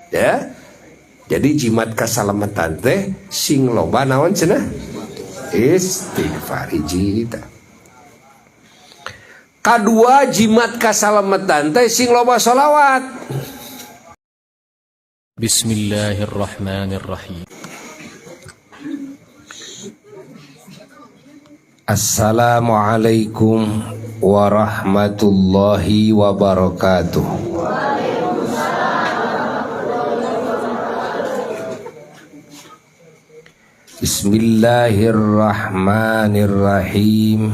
Ya. Jadi jimat kasalamatan teh sing loba naon cenah? Istighfar hiji tah. Kadua jimat kasalamatan teh sing loba sholawat. Bismillahirrahmanirrahim. Assalamualaikum warahmatullahi wabarakatuh. Bismillahirrahmanirrahim.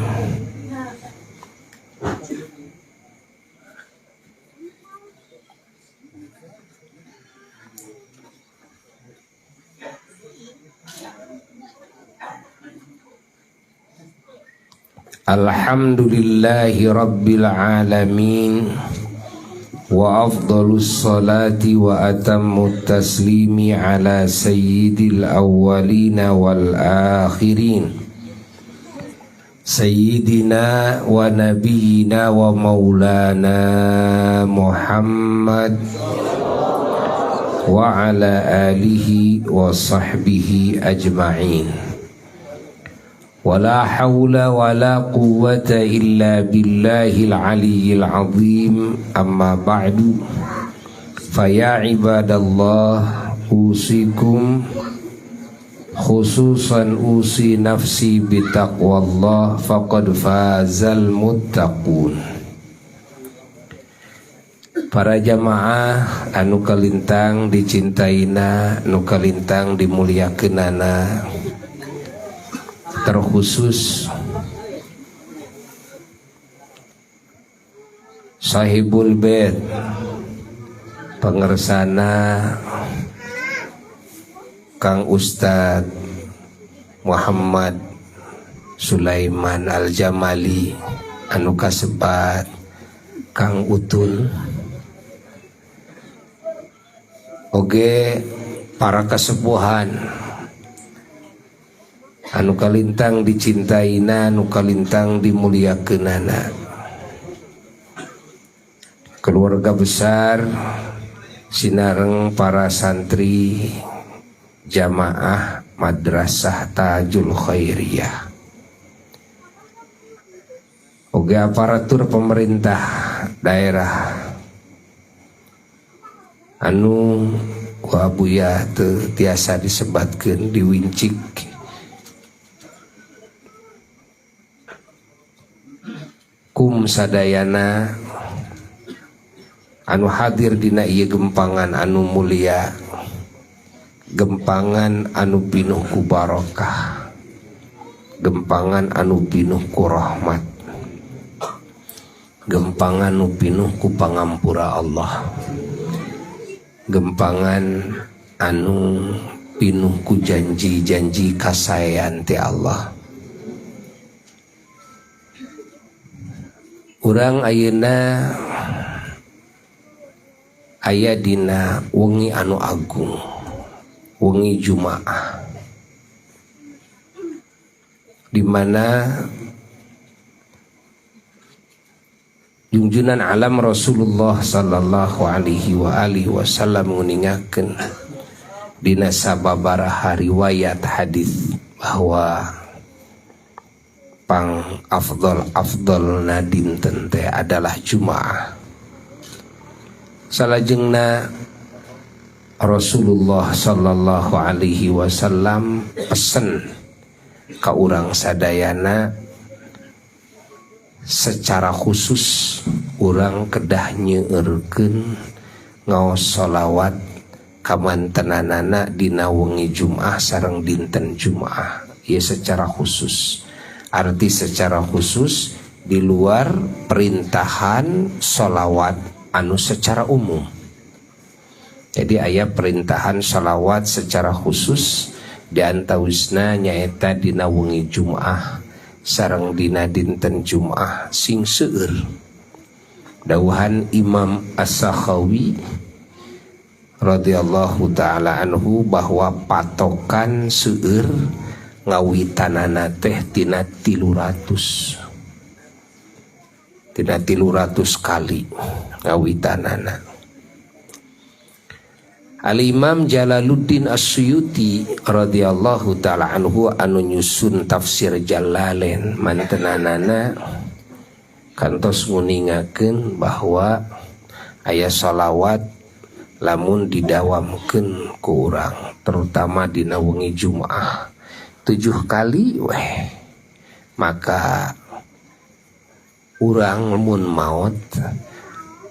Alhamdulillahi rabbil alamin. Wa afdalus salati wa atammut taslimi ala sayyidil awwalina wal akhirin. Sayyidina wa nabiyyina wa maulana Muhammad wa ala alihi wa sahbihi ajma'in. Wala hawla wala quwwata illa billahil aliyyil azim. Amma ba'du. Faya ibadallah, usikum khususan usi nafsi bitaqwallah faqad fazal muttaqun. Para jamaah anu kalintang dicintaina, anu kalintang dimuliakeunana, terkhusus sahibul bait, pengersana Kang Ustadz Muhammad Sulaiman Al-Jamali anu kasebat Kang Utul, oge para kasepuhan anu kalintang dicintaina, anu kalintang dimuliakeunana, keluarga besar sinareng para santri jamaah Madrasah Tajul Khairiyah, oge aparatur pemerintah daerah anu ku abuya teu tiasa disebatkeun diwincik kum sadayana anu hadir dina ieu gempangan anu mulia, gempangan anu pinuh ku barokah, gempangan anu pinuh ku rahmat, gempangan anu pinuh ku pangampura Allah, gempangan anu pinuh ku janji-janji kasaean ti Allah. Urang ayeuna aya dina wengi anu agung, wengi Jumaah, di mana junjunan alam Rasulullah sallallahu alaihi wa alihi wasallam nguningakeun dina sababaraha riwayat hadis bahwa pang afdol afdolna dinten teh adalah Jumaah. Salajengna Rasulullah sallallahu alaihi wasallam pesen ka urang sadayana secara khusus urang kedah nyeueurkeun ngaos sholawat kamantenanana dina wengi Jumaah sareng dinten Jumaah. Ieu secara khusus. Arti secara khusus di luar perintahan sholawat anu secara umum. Jadi aya perintahan sholawat secara khusus di antawisna nyaeta dina wengi Jumaah sareng dina dinten Jumaah sing seueur. Dawuhan Imam As-Sakhawi radhiyallahu taala anhu bahwa patokan seueur ngawitanana teh tina 300. Tina 300 kali ngawitanana. Al-Imam Jalaluddin As-Suyuti radhiyallahu ta'ala anhu anu nyusun tafsir Jalalain mantenanana kantos nguningakeun bahwa aya shalawat lamun didawamkeun ku urang terutama dina wengi Jumaah 7 kali weh, maka urang mun maot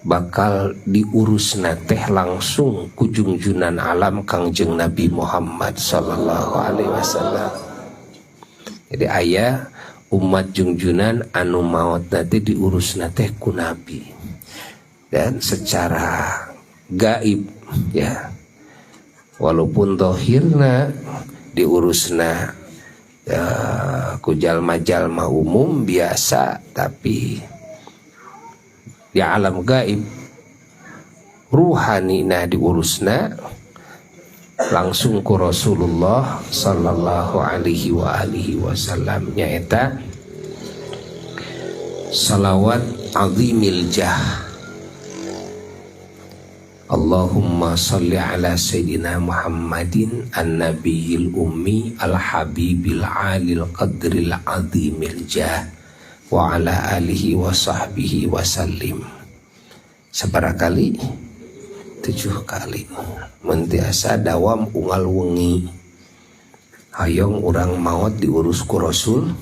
bakal diurus teh langsung ku jungjunan alam Kangjeng Nabi Muhammad sallallahu alaihi wasallam. Jadi aya umat jungjunan anu maot nanti diurus teh ku Nabi dan secara gaib ya, walaupun dohirna diurusna ya, ku jalma-jalma umum biasa, tapi di alam gaib ruhani na diurusna langsung ku Rasulullah sallallahu alaihi wa alihi wasallam, nyaeta salawat azimil jah. Allahumma salli ala sayyidina Muhammadin an-nabiyil ummi al-habibil alil qadril azimil jah wa ala alihi wa sahbihi wa sallim. Sabaraha kali? 7 kali. Mun tiasa dawam unggal wengi. Hoyong urang maot diurus ku Rasul,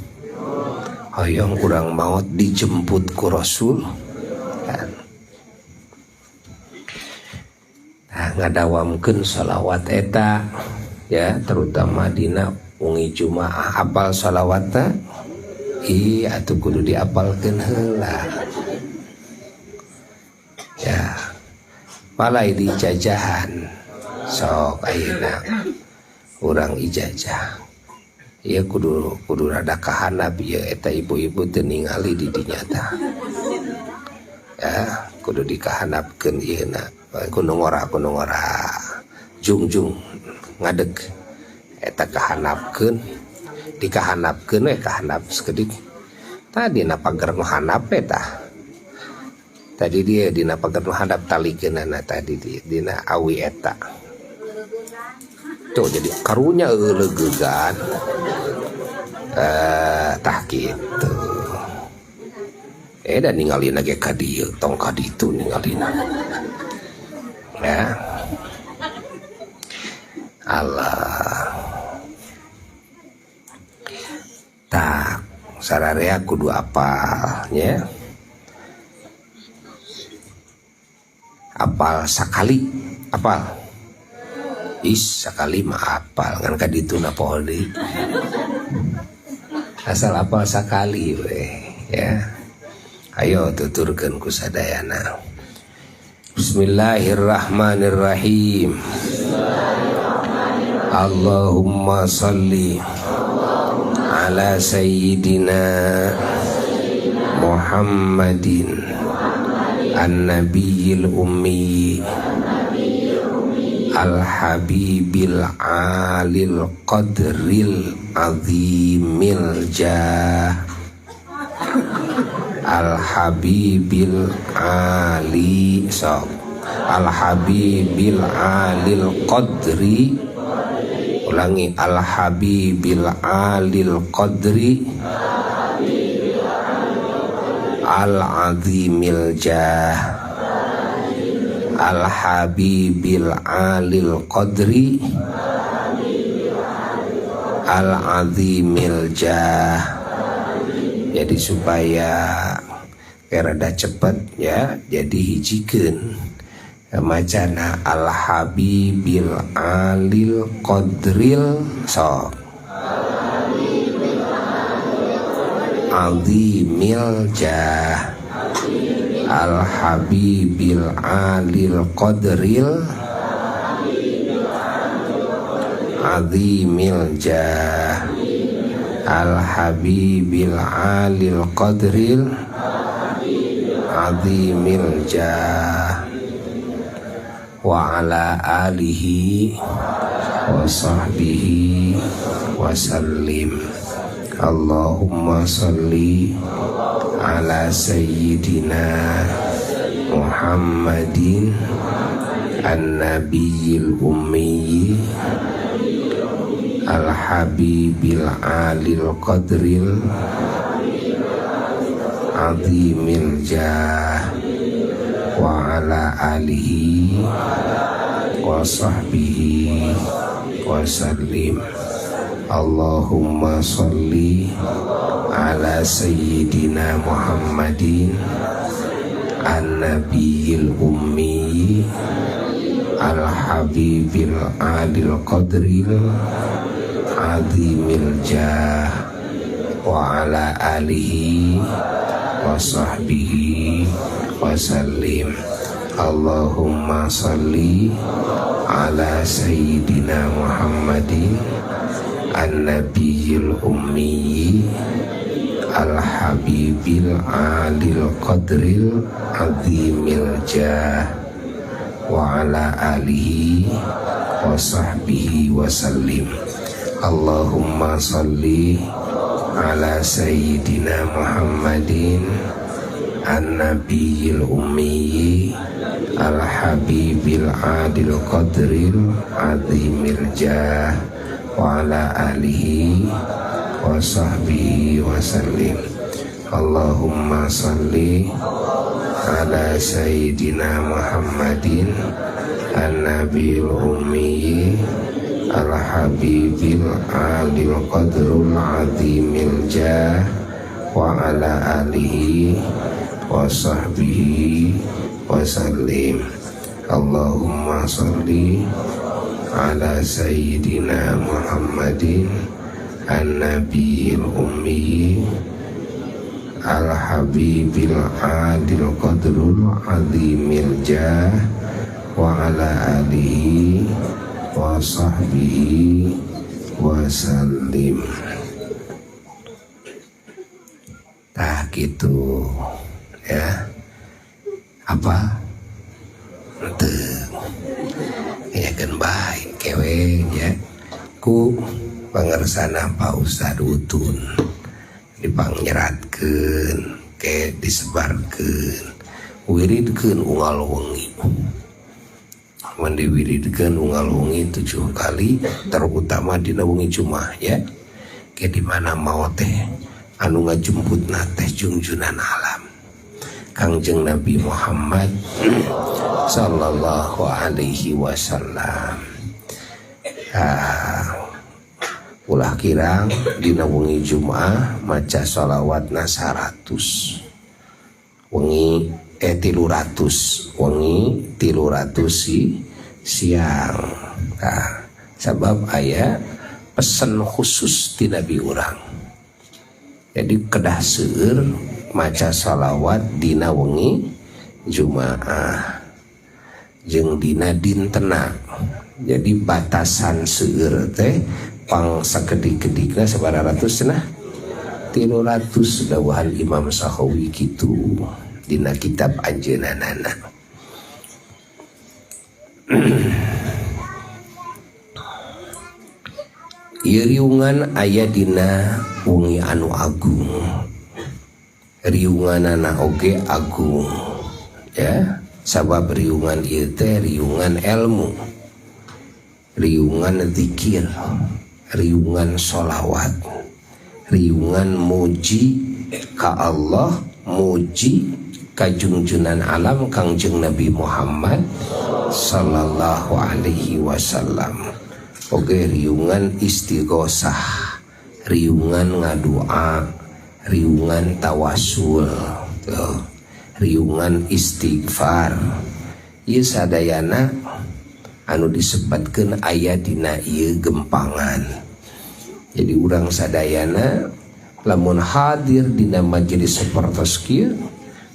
hoyong urang maot dijemput ku Rasul kan. Nah, ngadawamkeun shalawat eta ya, terutama dina wengi Jumaah. Apal shalawatna? Ih, atuh kudu diapalkeun heula. Ya, malai dijajahan. Sok ayeuna urang ijazah. Ieu kudu rada kahanap ieu eta ibu-ibu teu ningali di dinya tah. Ya, kudu dikahanapkeun ieu na. Kudu ngora jungjung ngadeg eta kahanapkeun, dikahanapkeun we kahanap sakedik. Tadi na pager nu handap we tah. Tadi dia dina pager nu handap talikeunana tadi dina awi eta. Tuh jadi karunya euleugeugan. Tah kitu. Dan ningalina ge ka dieu, tong ka ditu ningalina. Ya. Allah. Tak sararea kudu apal nya. Apal sakali, apal. Is sakali mah apal ngan ka ditu na poho deui. Asal apal sakali we ya. Ayo tuturkeun ku sadayana. Bismillahirrahmanirrahim. Allahumma salli ala sayyidina Muhammadin an-nabiyil ummi al-habibil alil qadril azimil jah al-habibil ali sok al-habibil alil qadri, ulangi al-habibil alil qadri al-azimil jah al-habibil alil qadri al-azimil jah. Jadi supaya rada cepet ya, jadi hijikeun macana al-habibil alil qadril sok azimil jah al-habibil alil qadril azimil jah al-habibil alil qadril azimil jah wa ala alihi wa sahbihi wa sallim. Allahumma salli ala sayyidina Muhammadin An-nabiyil ummi al-habibil alil qadril azimil jah wa ala alihi wa sahbihi wa sallim. Allahumma salli ala sayyidina Muhammadin an-nabiyil ummi al-habibil alil qadril azimil jah wa ala alihi wa sahbihi wa sallim. Allahumma salli ala sayyidina Muhammadin an-nabiyil ummi al-habibil alil qadril azimil jah wa ala alihi wa sahbihi wa sallim. Allahumma salli ala sayyidina Muhammadin an-nabiyil ummi al-habibil adil qadril azimil jah wa ala alihi wa sahbihi wa sallim. Allahumma salli ala sayyidina Muhammadin an-nabiyil ummi al-habibil alil qadrul azimil jah wa ala alihi wa sahbihi wa sallim. Allahumma salli ala sayyidina Muhammadin an-nabiyil ummi al-habibil adil qadrul azimil jah wa ala alihi wa sahbihi wa sallim. Tah gitu ya. Apa? Teu. Ya kan baik kewe ya. Ku pangersana Pak Ustad Utun dipangyeratkeun ke disebarkeun wiridkeun unggal wengi. Mun diwiridkeun unggal wengi 7 kali terutama dina wengi Jumat ya. Ke di mana mau teh anu ngajemputna teh jungjunan alam Kangjeng Nabi Muhammad sallallahu alaihi wasallam. Ulah kirang dina wengi Jumat maca sholawatna 100 wengi 300 wengi 300 siang. Nah, sabab aya pesan khusus ti Nabi urang. Jadi kedah seueur maca sholawat dina wengi Jumaah jeung dina dintena. Jadi batasan seueur teh pang sakedik-kedikna sabaraha ratus cenah? 300 dawuhan Imam Sakhawi kitu dina kitab anjeunna. Ieu riungan aya dina wengi anu agung. Riunganana oge agung ya, sabab riungan ieu teh riungan ilmu, riungan zikir, riungan sholawat, riungan muji ka Allah, muji ka jungjunan alam Kangjeng Nabi Muhammad sallallahu alaihi wasallam. Oge riungan istighosah, riungan ngadua, riungan tawasul, tuh, riungan istighfar. Ieu sadayana anu disebatkeun aya dina ieu gempangan. Jadi urang sadayana lamun hadir dina majelis sapertos kieu,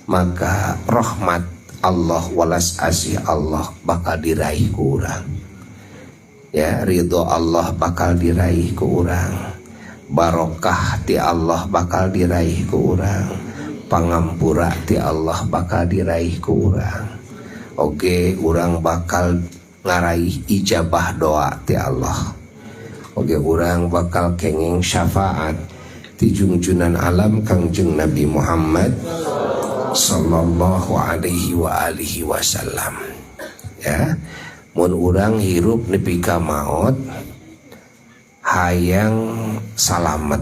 maka rahmat Allah walas asih Allah bakal diraih ku urang. Ya, ridho Allah bakal diraih ku urang. Barokah ti Allah bakal diraih ku urang. Pangampura ti Allah bakal diraih ku urang. Oge urang bakal ngaraih ijabah doa ti Allah. Oge urang bakal kenging syafaat ti jungjunan alam Kangjeng Nabi Muhammad sallallahu alaihi wa alihi wasallam. Ya, mun urang hirup nepi ka maot hayang salamet.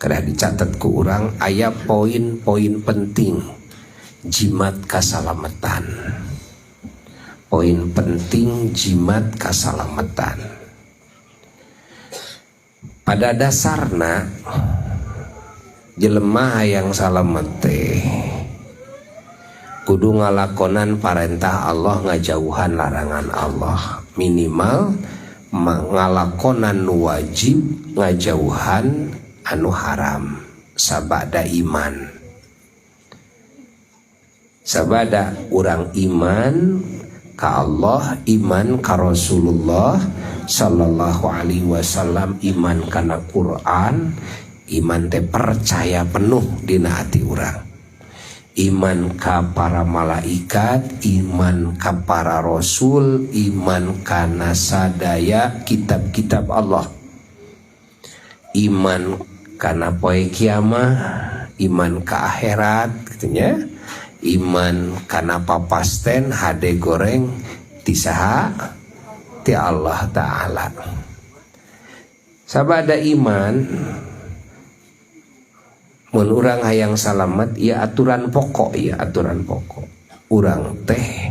Kedah dicatat ku urang aya poin-poin penting jimat kasalamatan. Poin penting jimat kasalamatan. Pada dasarna jelema hayang salamet teh kudu ngalakonan parentah Allah, ngajauhan larangan Allah. Minimal ngalakonan nu wajib, ngajauhan anu haram. Sabada iman, sabada urang iman ka Allah, iman ka Rasulullah sallallahu alaihi wasallam, iman kana Quran, iman teh percaya penuh dina hati urang, iman ka para malaikat, iman ka para rasul, iman kana sadaya kitab-kitab Allah, iman kana poe kiamah, iman ka akhirat gitu nya, iman kana papasten hade goreng ti saha? Ti Allah Ta'ala. Sabada iman, mun urang hayang salamet, ya aturan pokok, ya aturan pokok urang teh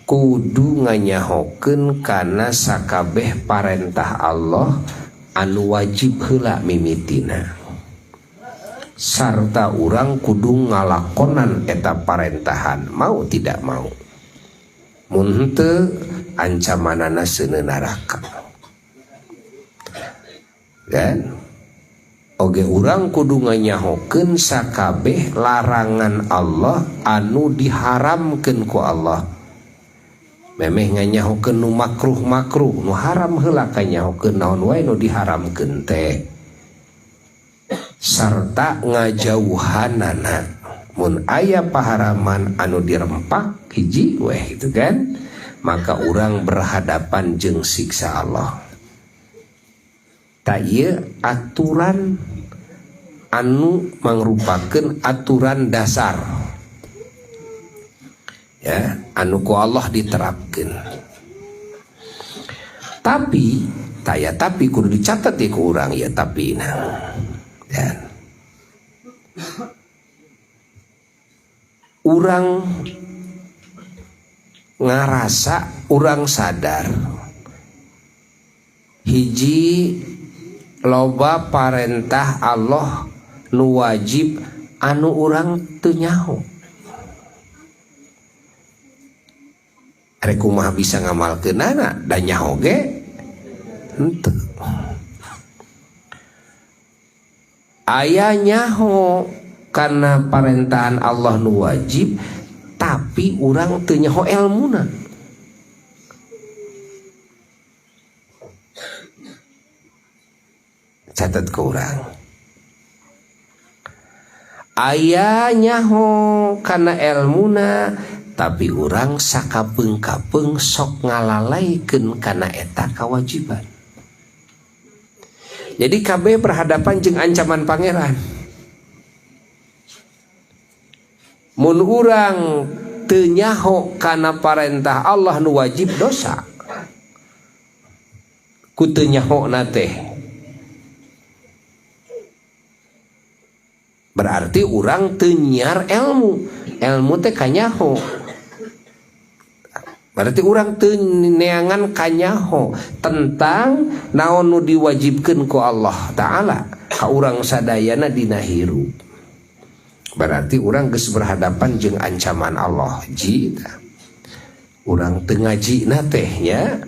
kudu nganyahokeun kana sakabeh parentah Allah anu wajib heula mimitina, sarta urang kudu ngalakonan eta parentahan mau tidak mau. Mun henteu ancamanana seuneu neraka. Kan oge urang kudu nganyahokeun sakabeh larangan Allah anu diharamkeun ku Allah. Memeh nganyahokeun nu makruh-makruh, nu haram heula kanyahokeun naon wae nu diharamkeun teh, sarta ngajauhanana mun aya paharaman anu dirempak hiji weh gitu kan, maka urang berhadapan jeung siksa Allah. Tak ieu aturan anu mangrupakeun aturan dasar ya, anu ku Allah diterapkeun. Tapi taya tapi kudu dicatat ya ku urang ya, tapi nah ya. Urang ngarasa, urang sadar hiji loba parentah Allah nu wajib anu urang teu nyaho. Rek kumaha bisa ngamalkeunana da nyaho ge henteu. Aya nyaho karena parentahan Allah nu wajib, tapi urang teu nyaho elmuna. Catat ke urang. Aya nyaho kana elmuna, tapi urang sakapeung-kapeung sok ngalalaikeun kana eta kawajiban. Jadi kabeh berhadapan jeung ancaman pangeran. Mun urang teu nyaho kana parentah Allah nu wajib dosa. Ku teu nyahona teh. Berarti urang teu nyiar ilmu. Ilmu teh kanyaho. Berarti urang teu neangan kanyaho tentang naon nu diwajibkeun ku Allah Ta'ala ka urang sadayana dina hirup. Berarti urang geus berhadapan jeung ancaman Allah. Ji urang teu ngajina teh nya,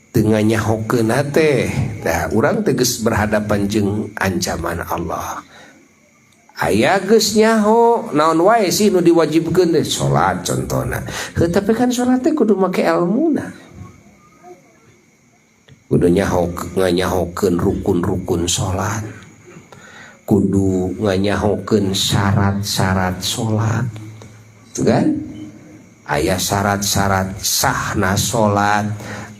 teu nganyahokeunna teh. Tah urang teh geus berhadapan jeung ancaman Allah. Aya geus nyaho naon wae sih nu diwajibkeun teh, salat contohna. Heuh, tapi kan salat teh kudu make elmuna. Kudu nyaho nganyahokeun rukun-rukun salat. Kudu nganyahokeun syarat-syarat salat. Tuh kan? Aya syarat-syarat sahna salat,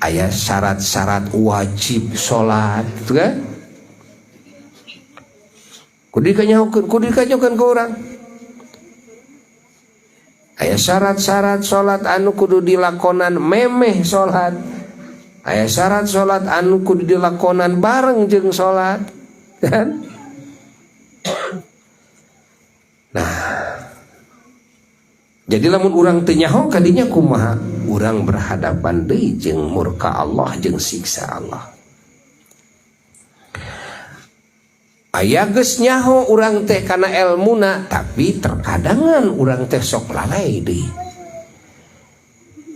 aya syarat-syarat wajib salat, tuh kan? Kudu dikanyahokeun ke urang. Aya syarat-syarat salat anu kudu dilakonan memeh salat. Aya syarat salat anu kudu dilakonan bareng jeung salat, kan? Nah, jadi lamun urang teu nyaho kadinya kumaha? Urang berhadapan deui jeung murka Allah jeung siksa Allah. Aya geus nyaho urang teh kana elmuna, tapi terkadangan urang teh sok lalai deui.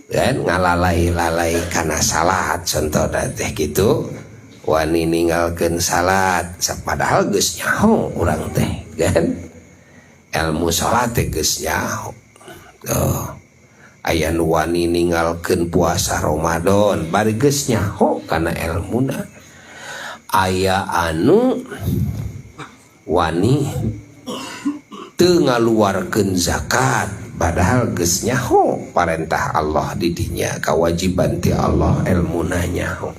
Dan ngalalai-lalai kana salat contohna teh kitu, wani ninggalkeun salat padahal geus nyaho urang teh, kan? Elmu salat teh geus nyaho. Tuh. Aya nu wani ninggalkeun puasa Ramadan bari geus nyaho kana elmuna. Aya anu wani teu ngaluarkeun zakat padahal geus nyaho parentah Allah di dinya, kewajiban ti Allah elmuna nyaho.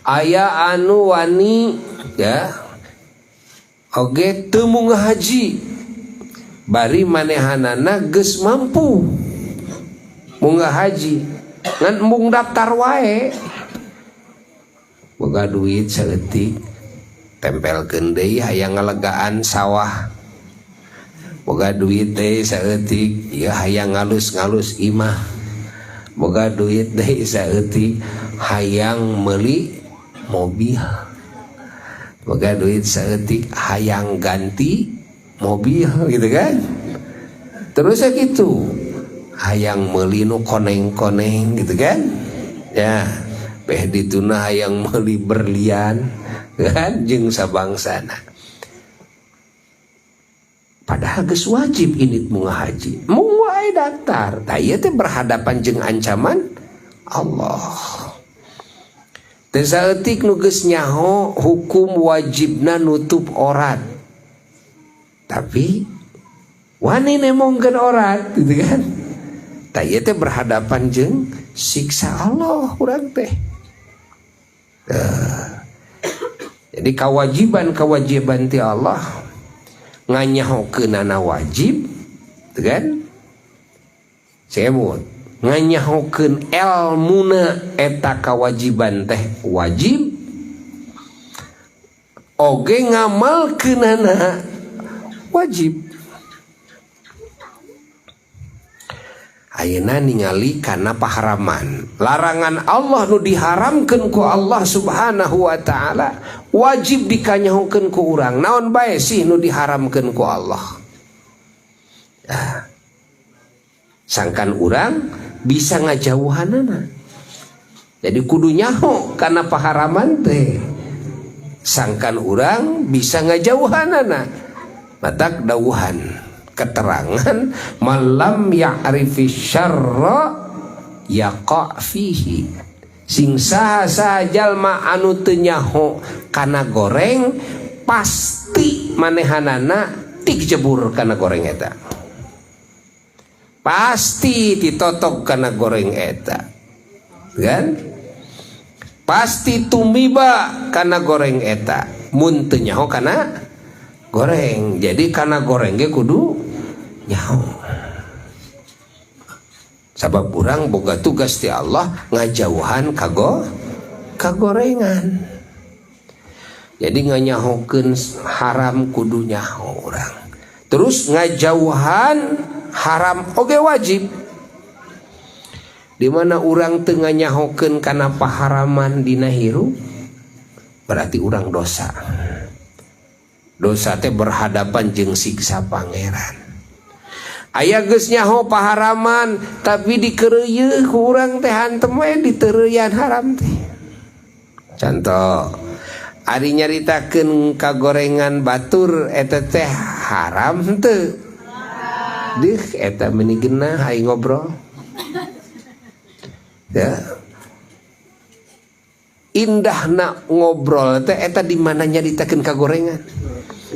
Aya anu wani ya oge teu munggah haji bari manehanana geus mampu munggah haji ngan embung daftar wae, boga duit saeutik tempelkeun deui hayang ngalegaan sawah, boga duit deui saeutik ieu hayang ngalus-ngalus imah, boga duit deui saeutik hayang meuli mobil, boga duit saeutik hayang ganti mobil gitu kan. Terus ya gitu, hayang meuli nu koneng-koneng gitu kan ya, peh dituna hayang meuli berlian kan jeung sabangsana. Padahal geus wajib init munggah haji, mung wae daftar. Tah ieu teh berhadapan jeung ancaman Allah. Teu saeutik nu geus nyaho hukum wajibna nutup orat, tapi wani nemongkeun orat gitu kan. Tah ieu teh berhadapan jeung siksa Allah urang teh. Jadi kewajiban-kewajiban ti Allah nganyahokeunana wajib, kan? Semut nganyahokeun elmuna eta kewajiban teh wajib, oge ngamalkeunana wajib. Ayeuna ningali kana paharaman, larangan Allah nu diharamkeun ku Allah Subhanahu wa taala wajib dikanyahokeun ku urang. Naon bae sih nu diharamkeun ku Allah? Nah, sangkan urang bisa ngajauhanana. Jadi kudu nyaho kana paharaman teh. Sangkan urang bisa ngajauhanana. Matak dawuhan keterangan malam ya'rifi syarra yaqa fihi. Sing saha-saha jalma anu teu nyaho kana goreng pasti manehanana tikjebur kana goreng eta, pasti ditotok kana goreng eta, kan? Pasti tumiba kana goreng eta mun teu nyaho kana goreng. Jadi kana goreng ge kudu nyaho. Sabab urang boga tugas ti Allah ngajauhan kagorengan. Jadi nganyahokeun haram kudu nyaho urang. Terus ngajauhan haram oge wajib. Di mana urang teu nganyahokeun kana paharaman dina hirup, berarti urang dosa. Dosa teh berhadapan jeung siksa pangeran. Aya geus nyaho paharaman tapi dikeureuyeun ku urang teh hantem we diteureuyan haram teh. Contoh, ari nyaritakeun kagorengan batur eta teh haram henteu? Deuh eta meuni geunah aing ngobrol. Ya. Indahna ngobrol teh eta di mana nyaritakeun kagorengan.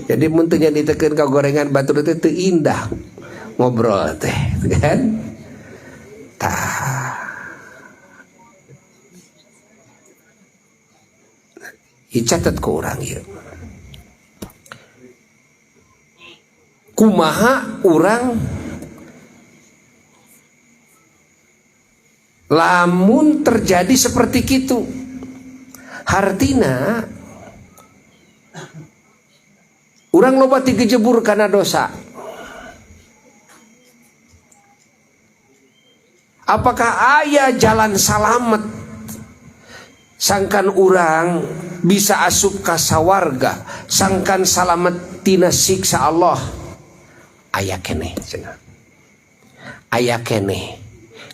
Jadi mun teu nyaritakeun kagorengan batur teh teu indah ngobrol teh, kan? Tah. Dicatat ku urang ieu. Kumaha urang Lamun terjadi seperti kitu, hartina urang loba tigejebur kana dosa. Apakah aya jalan salamet sangkan urang bisa asup ka sawarga, sangkan salamet tina siksa Allah? Aya keneh cenah. Aya keneh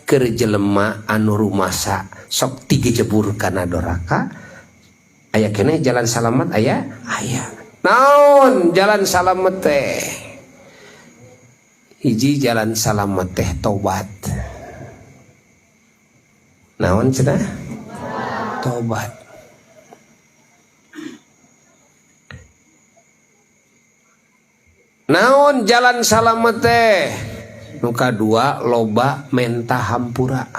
keur jelema anu rumasa sok tigejebur kana doraka. Aya keneh jalan salamet, aya aya. Naon jalan salamet teh? Hiji jalan salamet teh tobat. Naon cenah? Tobat. Naon jalan salamet teh? Nu kadua loba menta hampura.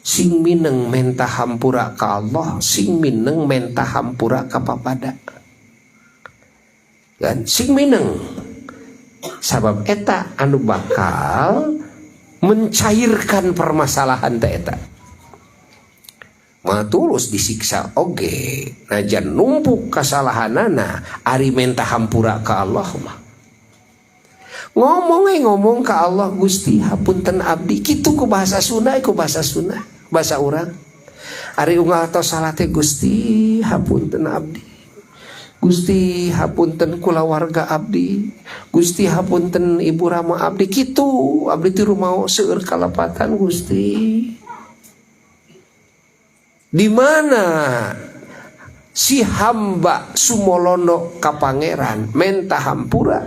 Sing mineng menta hampura ka Allah, sing mineng menta hampura ka papada. Kan sing mineng. Sabab eta anu bakal mencairkan permasalahan teh eta. Mah tulus disiksa oge, najan numpuk kasalahanana, ari menta hampura ka Allah mah. Ngomong ngomong ka Allah, Gusti hapunten abdi, kitu ku bahasa Sunda, ku bahasa Sunda, bahasa urang. Ari unggal tos salah teh Gusti hapunten abdi. Gusti hapunten kulawarga abdi. Gusti hapunten ibu rama abdi, kitu abdi ti rumah seueur kalepatan Gusti. Di mana si hamba sumolono ka pangeran menta hampura,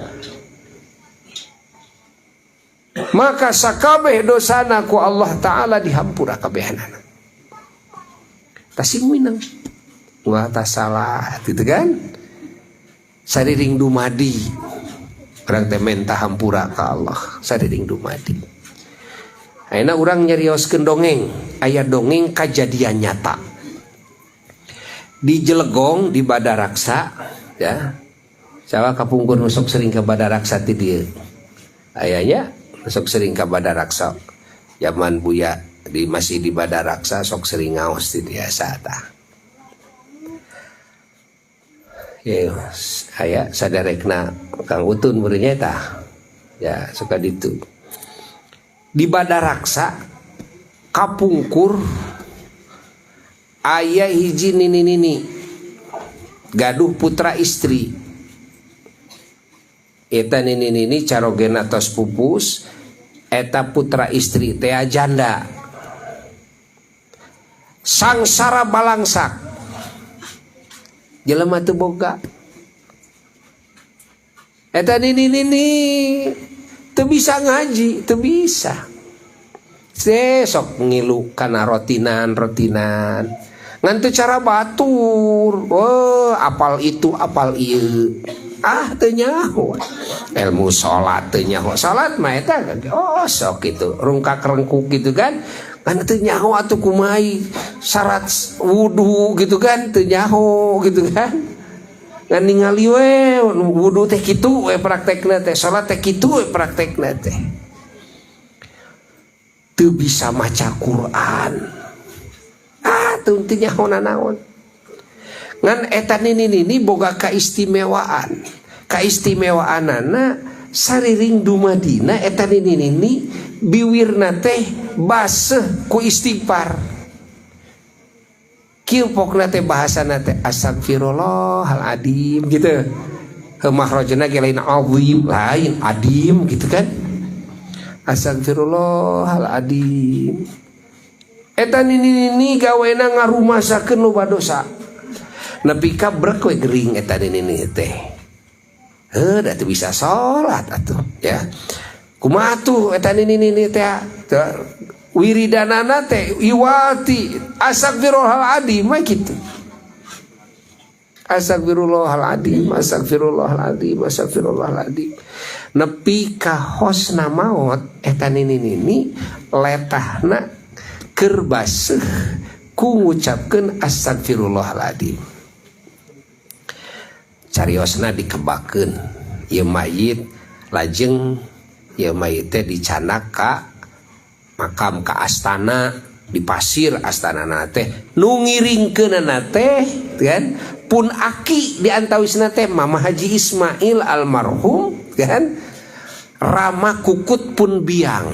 maka sakabeh dosana ku Allah Ta'ala dihampura kabehanana. Tasing minang wah salah gitu kan. Sariring dumadi urang teh menta hampura ka Allah, sariring dumadi. Ayeuna urang nyarioskeun dongeng, aya dongeng kajadian nyata di Jelegong di Badaraksa ya. Sawa kapungkur nu sok sering ka Badaraksa ti dieu. Ayanya sok sering ka Badaraksa. Zaman Buya di masih di Badaraksa sok sering ngaos di biasa tah. Ya, aya sadarekna Kang Utun meureun tah. Ya, suka ditu. Di Badaraksa kapungkur aya hiji nini-nini gaduh putra istri. Eta nini-nini carogena tos pupus, eta putra istri teh janda. Sangsara balangsak. Jelema teu boga. Eta nini-nini teu bisa ngaji, teu bisa. Sok ngilu kana rotinan-rotinan. Ngan teu cara batur. Oh, apal itu, apal ieu. Ah, teu nyaho. Ilmu salat teu nyaho. Salat mah eta oh sok gitu, rungkak rengkuk gitu kan. Kan teu nyaho atuh kumaha syarat wudu gitu kan, teu nyaho gitu kan. Ngan ningali we wudu teh kitu we praktekna teh, salat teh kitu we praktekna teh. Teu bisa maca Quran. Ah, teu nyaho nanaon. Ngan eta nini-nini boga kaistimewaan. Kaistimewaanana sariring dumadina eta nini-nini biwirna teh baseuh ku istighfar. Kieu pokna teh bahasana teh astagfirullahaladzim gitu. Heuh makhrajna ge lain azim, lain adim gitu kan. Astagfirullahaladzim. Eta nini-nini gawena ngarumasakeun loba dosa. Nepi ka brek we gering eta nini-nini teh. Heuh da teu bisa salat atuh ya. Kumaha tuh eta nini-nini teh? Wiridanana teh iwati astagfirullahaladzim mah kitu. Astagfirullahaladzim, astagfirullahaladzim, astagfirullahaladzim. Nepi ka hosna maot eta nini-nini letahna keur baseuh ku ngucapkeun astagfirullahaladzim. Cariosna dikebakeun ieu mayit, lajeng ieu mayit teh dicanak ka Makam ka astana di pasir astana teh nu ngiringkeunana teh kan pun aki di antawisna teh Mama Haji Ismail almarhum kan, Rama Kukut pun biang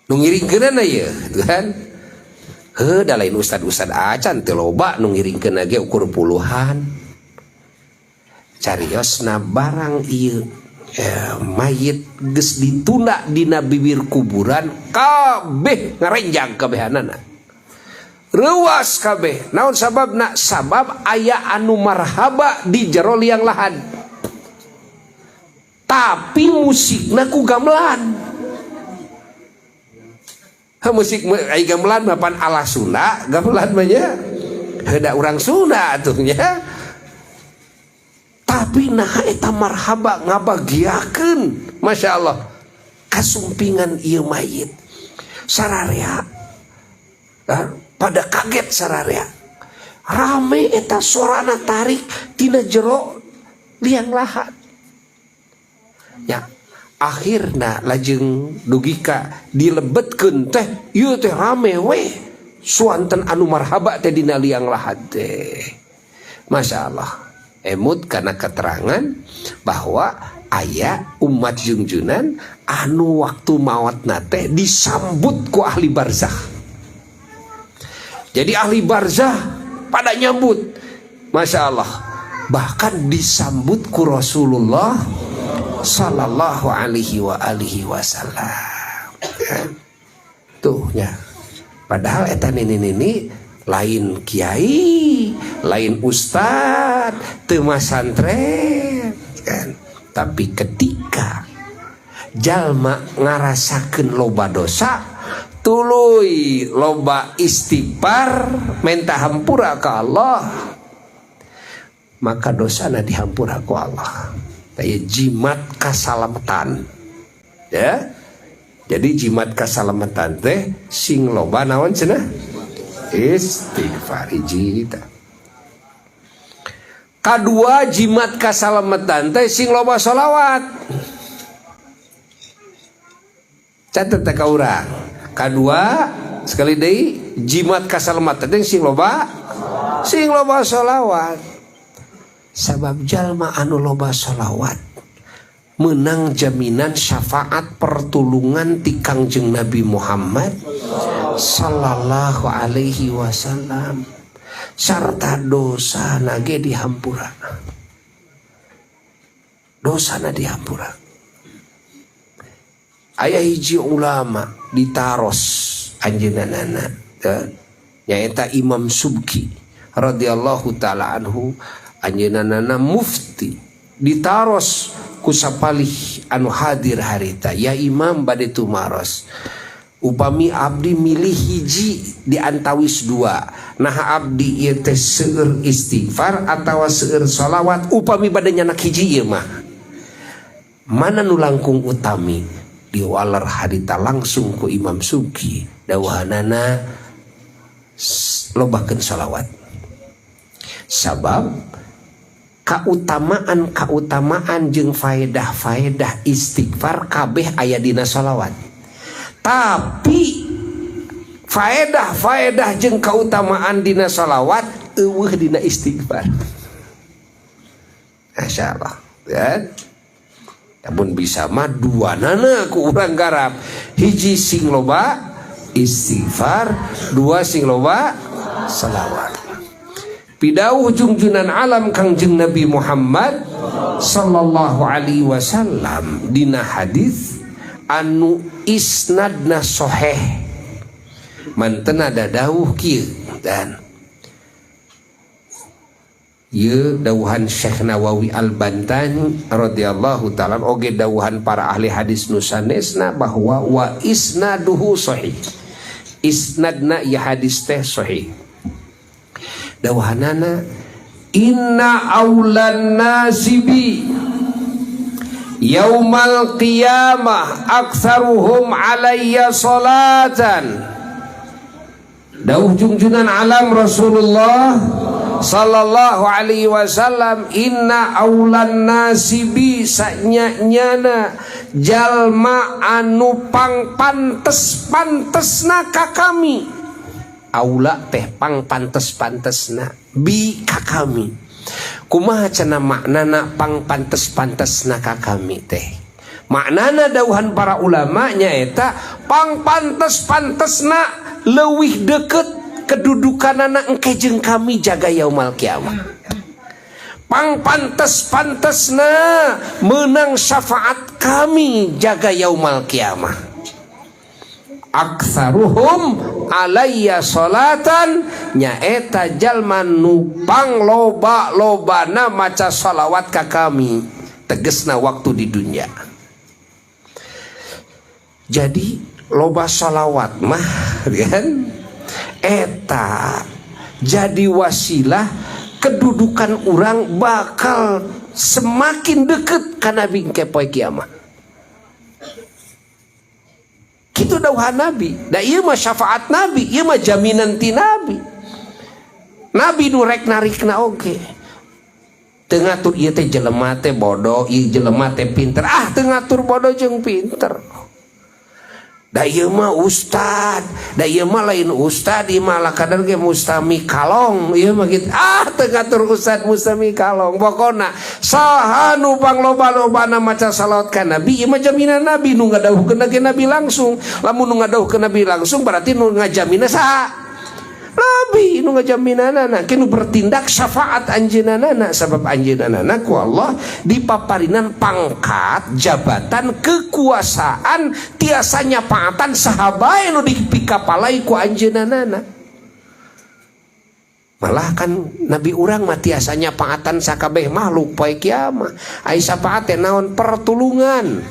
nu ngiringkeunana ieu kan. Heuh, da lain ustad-ustad acan, teu loba nu ngiringkeun ge, ukur puluhan. Cariosna barang ieu mayit geus ditunda dina bibir kuburan, kabeh ngarenjang, kabehanana reuas kabeh. Naon sababna? Sabab aya anu marhaba di jero liang lahad, tapi musikna ku gamelan. Ha, musik ai gamelan mah pan ala Sunda, gamelan mah nya heuda urang Sunda atuh nya. Tapi nah eta marhaba ngabagiakeun, Masya Allah, kasumpingan ieu mayit sararea. Ah, pada kaget sararea, rame eta sorana tarik tina jero liang lahat ya. Akhirna lajeng dugika dilebetkeun teh, ieu teh rame we suanten anu marhaba teh dina liang lahat teh. Masya Allah, emut karena keterangan bahwa aya umat jungjunan anu waktu maot teh disambut ku ahli barzah. Jadi ahli barzah pada nyambut, Masya Allah, bahkan disambut ku Rasulullah sallallahu alaihi wa alihi wasallam. Ya. Tuh ya, padahal eta nini nini lain kiai, lain ustad, teu masantren kan. Tapi ketika jalma ngarasakeun loba dosa, tuluy loba istighfar, minta hampura ke Allah, maka dosana dihampura ku Allah. Kayak jimat kasalamatan ya. Jadi jimat kasalamatan teh sing loba naon cenah? Istighfar. Hiji tah. Kadua, jimat kasalamatan teh sing loba solawat. Catat teh ka urang. Kadua sekali deui, jimat kasalamatan teh sing loba solawat. Sabab jalma anu loba solawat menang jaminan syafaat, pertulungan ti Kangjeng Nabi Muhammad sallallahu alaihi wasallam, serta dosa nage dihampura, dosa na dihampura. Aya hiji ulama ditaros anjeunna, nyaeta Imam Subki radhiyallahu taala anhu. Anjeunna mufti, ditaros ku sapalih anu hadir harita, "Ya Imam, bade tumaros, upami abdi milih hiji di antawis dua, nah abdi ieu teh seueur istighfar atawa seueur sholawat? Upami bade nyandak hiji ieu mah, mana nu langkung utami?" Diwaler harita langsung ku Imam Subki, dawuhanana, "Lobakeun sholawat." Sabab kautamaan kautamaan jeung faedah-faedah istighfar kabeh aya dina sholawat, tapi faedah-faedah jeung kautamaan dina sholawat euweuh dina istighfar. Masya Allah ya. Namun bisa mah dua nana ku urang garap: hiji sing loba istighfar, dua sing loba salawat. Pidawuh jungjunan alam Kangjeng Nabi Muhammad sallallahu alaihi wasallam dina hadis anu isnadna soheh, mantena dawuh kieu, dan ye dawuhan Syekh Nawawi Al-Bantani radhiyallahu taala, oge dawuhan para ahli hadis nu sanesna, bahwa wa isnaduhu sahih, isnadna ya hadis teh sahih. Dawuhanana, inna aulan nasi bi yaumal qiyamah aktsaruhum alayya salatan. Dawuh jungjunan alam Rasulullah sallallahu alaihi wasallam, inna aulan nasi bi, sanya-nyana Jalma anu pang pantes pantesna ka kami. Aula teh pang pantes pantesna bi ka kami. Kumaha cenah maknana pang pantes pantesna ka kami teh? Maknana dauhan para ulama nyaeta pang pantes pantesna leuwih deket kedudukanana engke jeung kami jaga yaumal kiamah. Pang pantes pantesna menang syafaat kami jaga yaumal kiamah. Aktsaruhum alayya salatan nyaeta jalma nu pang loba-lobana maca salawat ka kami, tegesna waktu di dunia. Jadi loba salawat mah kan eta jadi wasilah kedudukan orang bakal semakin deket ka Nabi ke poe kiamat. Kitu dawuhan Nabi. Da ieu mah syafaat Nabi, ieu mah jaminan ti Nabi. Nabi nu rek narikna oge. Teu ngatur ieu teh jelema teh bodoh, ieu jelema teh pinter. Ah, teu ngatur bodoh jeung pinter. Da ieu mah ustad, da ieu mah lain ustad, ieu mah kadar ge mustami kalong, ieu mah kitu. Ah, teu ngatur ustad mustami kalong. Pokona saha nu pangloba-lobana maca salawat ka Nabi, ieu mah jaminan Nabi. Nu ngadawuhkeun ge Nabi langsung. Lamun nu ngadawuhkeun Nabi langsung berarti nu ngajamina saha? Nabi nu ngajaminanana. Kinu bertindak syafaat anjeunana, sabab anjeunana ku Allah dipaparinan pangkat, jabatan, kekuasaan, tiasa nyapaatan saha bae nu dipikapalai ku anjeunana. Malah kan Nabi urang mah tiasa nyapaatan sakabeh makhluk poe kiamat. Ai syafaat teh naon? Pertulungan.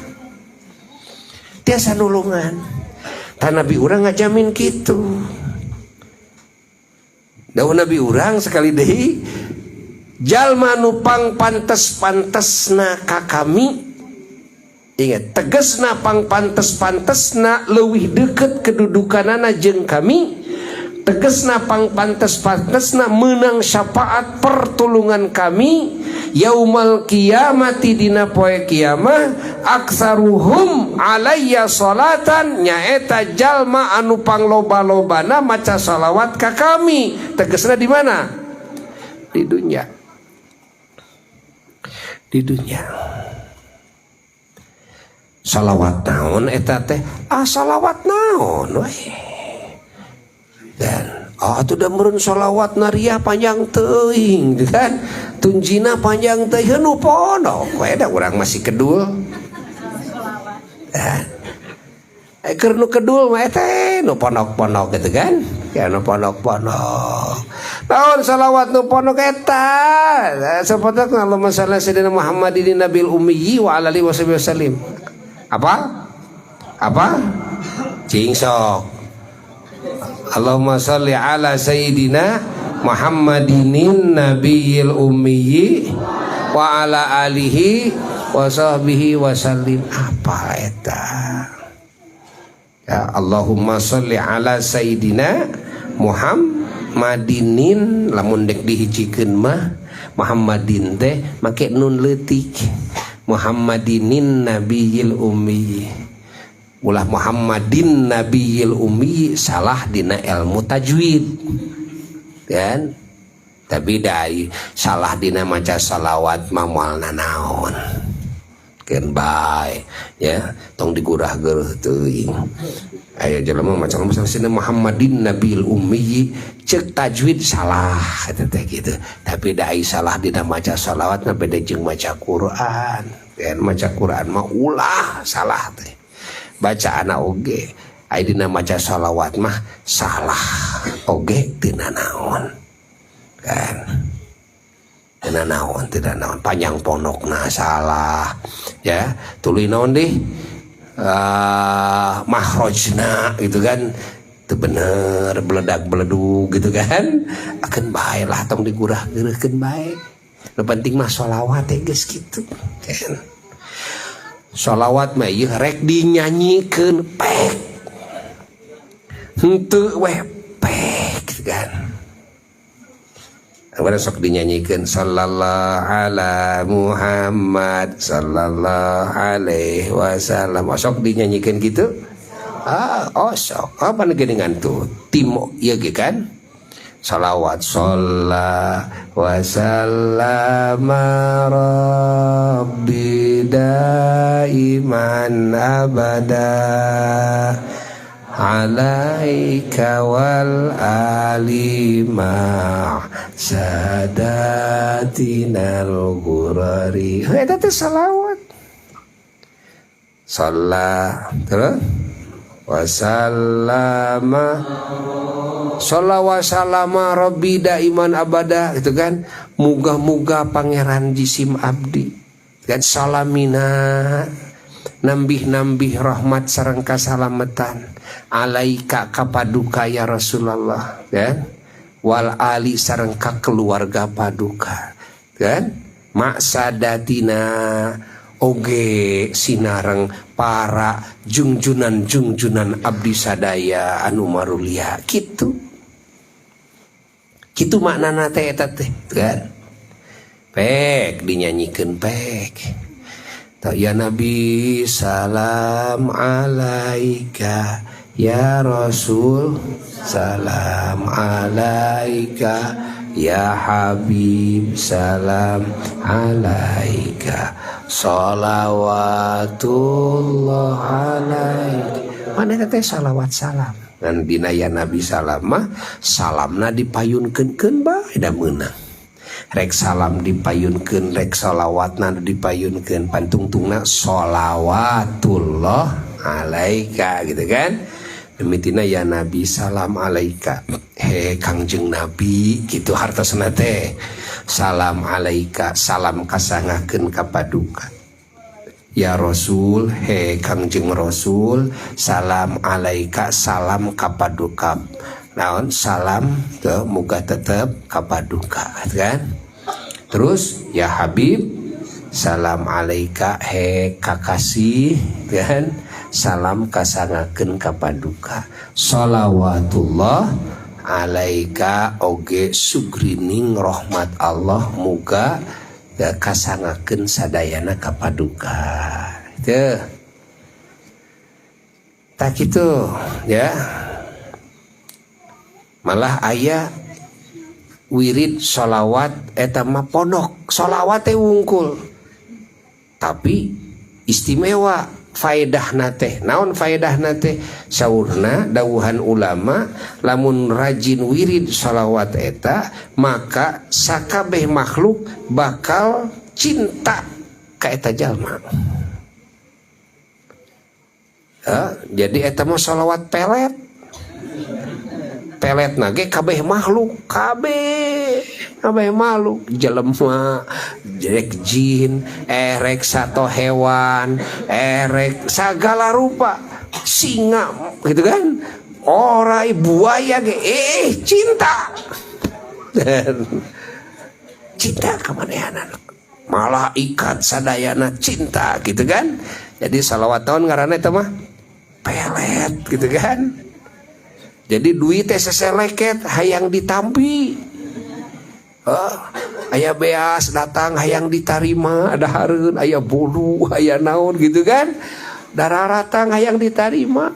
Tiasa nulungan. Tah, Nabi urang ngajamin kitu. Dawuh Nabi urang sekali deui, jalma nu pang pantes-pantesna ka kami, ingat, tegesna pang pantes-pantesna leuwih deket kedudukanana jeung kami, tegesna pang pantes-pantesna menang syafaat pertolongan kami yaumal kiamati dina poe kiamah, aktsaruhum alayya salatan nyaeta jalma anu pangloba-lobana maca salawat ka kami. Tegesna di mana? Di dunia. Di dunia. Salawat naon eta teh? Ah, salawat naon we. Dan oh, atuh da meureun salawat nariah panjang teuing kan, tunjina panjang teuing, nu pondok we da urang masih kedul. Dan keur nu kedul mah teh nu pondok-pondok gitu kan ya, nu pondok-pondok naon salawat nu pondok eta sapotak Allahumma shalli sayyidina Muhammadin nabil ummi wa ala alihi wasallim. Apa apa cing sok. Allahumma shalli ala sayyidina Muhammadinin nabiyil ummi wa ala alihi wa sahbihi wasallim. Apa eta ya? Allahumma shalli ala sayyidina Muhammadinin, lamun dek dihijikeun mah Muhammadin teh make nun leutik, Muhammadinin nabiyil ummi, ulah Muhammadin nabiyil ummi, salah dina ilmu tajwid kan. Tapi dari salah dina maca salawat mah moal nanaon, keun bae ya, tong digurah geureuh teuing. Aya jelema maca masalah Muhammadin nabil ummi, cek tajwid salah eta teh gitu. Tapi da salah dina maca salawat mah beda jeung maca Quran kan. Maca Quran mah ulah salah teh, bacaan oge. Aya dina maca salawat mah salah oge teu nanaon kan, teu nanaon, teu nanaon. Panjang pondokna salah ya, tuluy naon deh, mahrojna gitu kan itu bener beledak beledug gitu kan. Akan bae lah, tong digurah geureuhkeun bae. Nu penting mah sholawat teh geus kitu kan. Sholawat mah ieu rek dinyanyikeun pek henteu weh pek gitu kan. Urang sok dinyanyikan sallallahu ala Muhammad sallallahu alaihi wasallam. Sok dinyanyikan gitu. Ah, oh sok. Apa geuningan tuh? Timo ieu ge kan? Salawat shalla wa sallama rabbi daiman abada alaika wal alima sadatinal gurari. Eta teh salawat. Shalla terus wasallama shalla wa sallama rabbi daiman abada gitu kan. Muga-muga pangeran jisim abdi kan salamina nambih-nambih rahmat sareng kasalamatan alaika kapaduka ya Rasulullah kan, wal ali sareng ka keluarga paduka kan, maksadatina oge sinareng para jungjunan-jungjunan abdi sadaya anu marulia kitu. Kitu maknana teh eta teh kan. Pek dinyanyikeun pek. Ya Nabi salam alaika ya Rasul salam alaika ya Habib salam alaika sholawatullah alaika. Mana teh salawat salam. Dan dina ya Nabi salam mah salamna dipayunkeun bae da meunang. Rek salam dipayunkeun, rek salawatna dipayunkeun, pantungtungna sholawatullah alaika gitu kan. Demitina ya Nabi salam alaika, he Kangjeng Nabi gitu hartosna teh. Salam alaika, salam kasangakeun ka paduka. Ya Rasul, he Kangjeng Rasul, salam alaika, salam ka paduka. Naon salam teu muga tetep ka paduka kan. Terus ya Habib salam alaika, he kakasih kan, salam kasangakeun ka paduka. Sholawatullah alaika oge sugrining rahmat Allah muga kasangakeun sadayana ka paduka. Teu tak kitu ya. Malah aya wirid sholawat eta mah pondok sholawat teh wungkul tapi istimewa faedahna teh. Naon faedahna teh? Saurna dawuhan ulama lamun rajin wirid sholawat eta maka sakabeh makhluk bakal cinta ka eta jalma. Jadi eta mah sholawat pelet. Pelet nage kabeh makhluk, kabeh kabeh makhluk, jelema, rek jin, erek sato hewan, erek sagala rupa, singa gitu kan, orai buaya ge cinta. Dan cinta kamanehanana, malaikat sadayana cinta gitu kan. Jadi salawat tahun ngaranna eta mah pelet gitu kan. Jadi duit teh seseleket hayang ditampi. Aya beas datang hayang ditarima, ada hareun, aya bolu, aya naon gitu kan. Dararatang hayang ditarima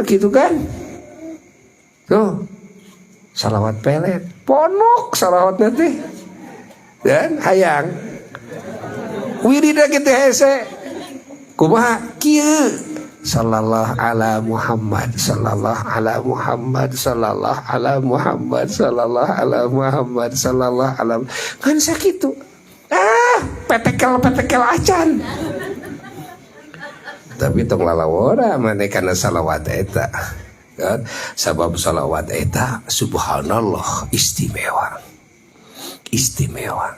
gitu kan. Tuh. Salawat pelet, ponok salawatna teh. Dan hayang wirida kitu hese. Kumaha kieu? Sallallahu ala Muhammad, sallallahu ala Muhammad, sallallahu ala Muhammad, sallallahu ala Muhammad, sallallahu ala kan sakitu. Ah, petekel-petekel acan. Tapi tong lalawora maneh kana salawat eta. Kan? Sabab salawat eta subhanallah istimewa. Istimewa.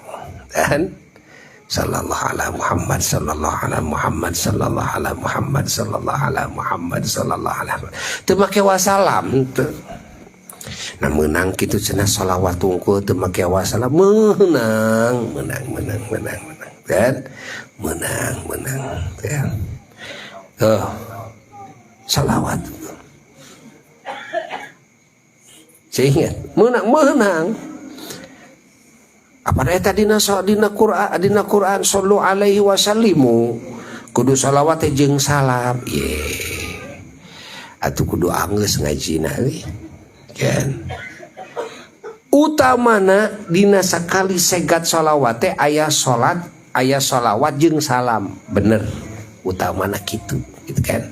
Dan sallallahu ala Muhammad, sallallahu ala Muhammad, sallallahu ala Muhammad, sallallahu ala Muhammad, sallallahu ala Muhammad. Teu make wasalam teu. Nah meunang kitu cenah salawat tungkul teu make wasalam meunang, meunang, meunang, meunang, meunang. Kan? Meunang, meunang, kan? Tuh. Salawat. Saya ingat, meunang, meunang. Apa eta dina dina Quran, dina Quran sallu alaihi wasallimu, kudu salawat jeung salam. Ye, atuh kudu anggeus ngajina euy, kan utamana dina sakali segat sholawat teh aya salat, aya sholawat jeung salam. Bener, utamana kitu gitu kan.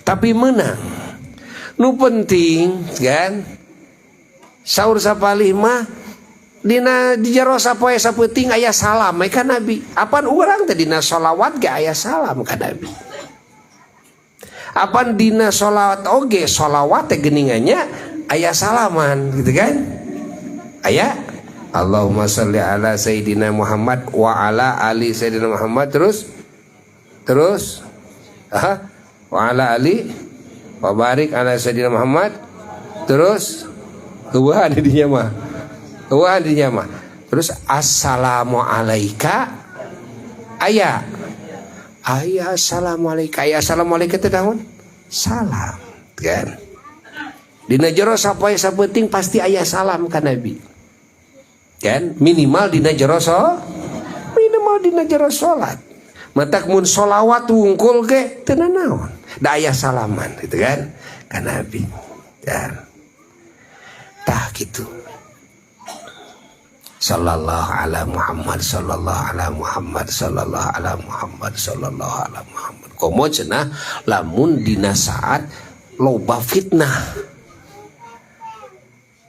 Tapi menang nu penting kan saur sapalih mah dina di jero sapoe sapeuting aya salam ka Nabi. Apan urang teh dina sholawat ge aya salam ka Nabi? Apan dina sholawat oge, sholawat teh geningannya aya salaman gitu kan. Aya Allahumma sholli ala Sayyidina Muhammad wa ala ali Sayyidina Muhammad, terus terus, aha, wa ala ali wa barik ala Sayyidina Muhammad, terus eueuhan di dinya mah, eueuhan di dinya mah. Terus assalamu alaika, aya aya assalamualaikum, aya assalamualaikum teh naon? Salam kan. Dina jero sapoe sapeuting pasti aya salam ka Nabi kan, minimal dina jero so minimal dina jero salat. Matak mun solawat wungkul ge teu naon, da aya salaman gitu kan ka Nabi. Dan tah gitu, sallallahu ala Muhammad, sallallahu ala Muhammad, sallallahu ala Muhammad, sallallahu ala Muhammad. Komo cenah lamun dina saat loba fitnah,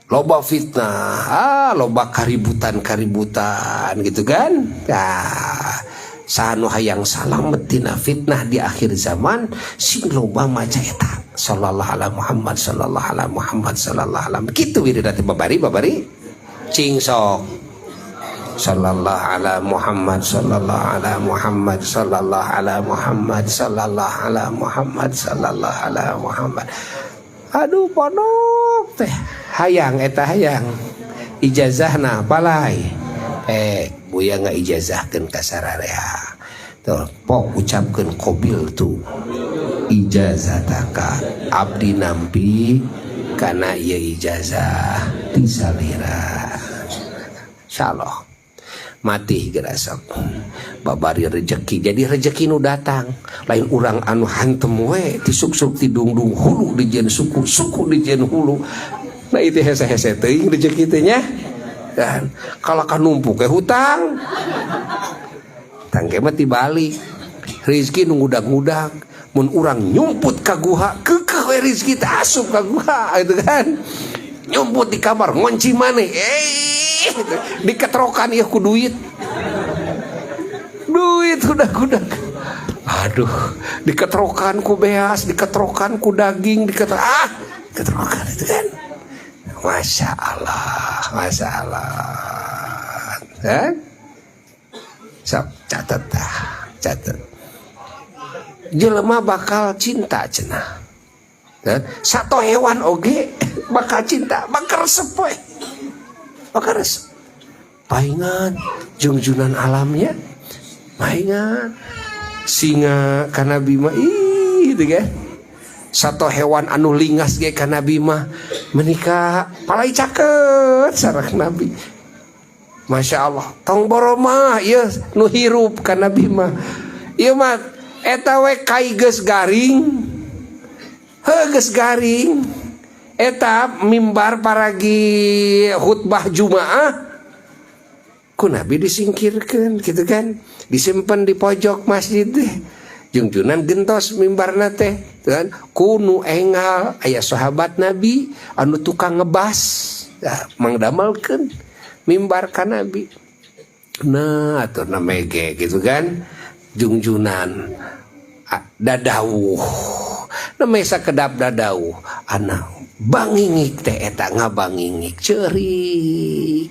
loba fitnah, ah, loba kaributan-kaributan gitu kan. Ah, saha nu hayang salamet tina fitnah di akhir zaman, sing loba maca eta sallallahu ala Muhammad, sallallahu ala Muhammad, sallallahu ala kitu wirid teh. Babari babari cing sok, sallallahu ala Muhammad, sallallahu ala Muhammad, sallallahu ala Muhammad, sallallahu ala Muhammad, sallallahu ala Muhammad. Aduh, pondok teh hayang eta, hayang ijazahna palai. Eh, Buya nggak ijazahkeun ka sararea tuh. Pok ucapkeun qobiltu ijazataka, abdi nampi kana ieu ijazah ti salira. Insyaallah mati geura sok babari rezeki, jadi rezeki nu datang lain urang anu hantem we ti suk-suk ti dungdung, hulu dijieun suku, suku dijieun hulu. Nah, itu hese-hese teuing rezeki teh nya. Dan kalau kan numpuk ke hutang tangke mah tibalik rezeki nu ngudag-ngudag. Mun urang nyumput ka guha, keukeuh we rezeki teh asup ka guha gitu kan. Nyumput di kamar, ngunci maneh, eh, diketrokan ieu ku duit, duit udah-udah. Aduh, diketrokan ku beas, diketrokan ku daging, diketrokan, ah, ketrokan itu kan. Masya Allah, Masya Allah. Eh? Sok, catat dah, catat. Jelema bakal cinta cenah. Dan satu hewan oge bakal cinta, bakal resep we. Bakal resep. Paingan jungjunan alamnya, paingan singa ka Nabi mah ih gitu kan. Satu hewan anu lingas ge ka Nabi mah menikah palai caket sareng Nabi. Masya Allah, tong boro mah ieu nu hirup ka Nabi mah. Ieu mah eta we kai geus garing. Heuh, geus garing. Eta mimbar paragi khutbah Jumaah ku Nabi disingkirkan gitu kan, disimpan di pojok masjid deh. Jungjunan gentos mimbarna teh kan ku nu enggal aya sahabat Nabi anu tukang ngebas ya, mangdamelkeun mimbar ka Nabi. Nah, atau namege gitu kan, jungjunan dadawuh namanya sakedap dadawuh anak bangingik teh eta ngabangingik ceurik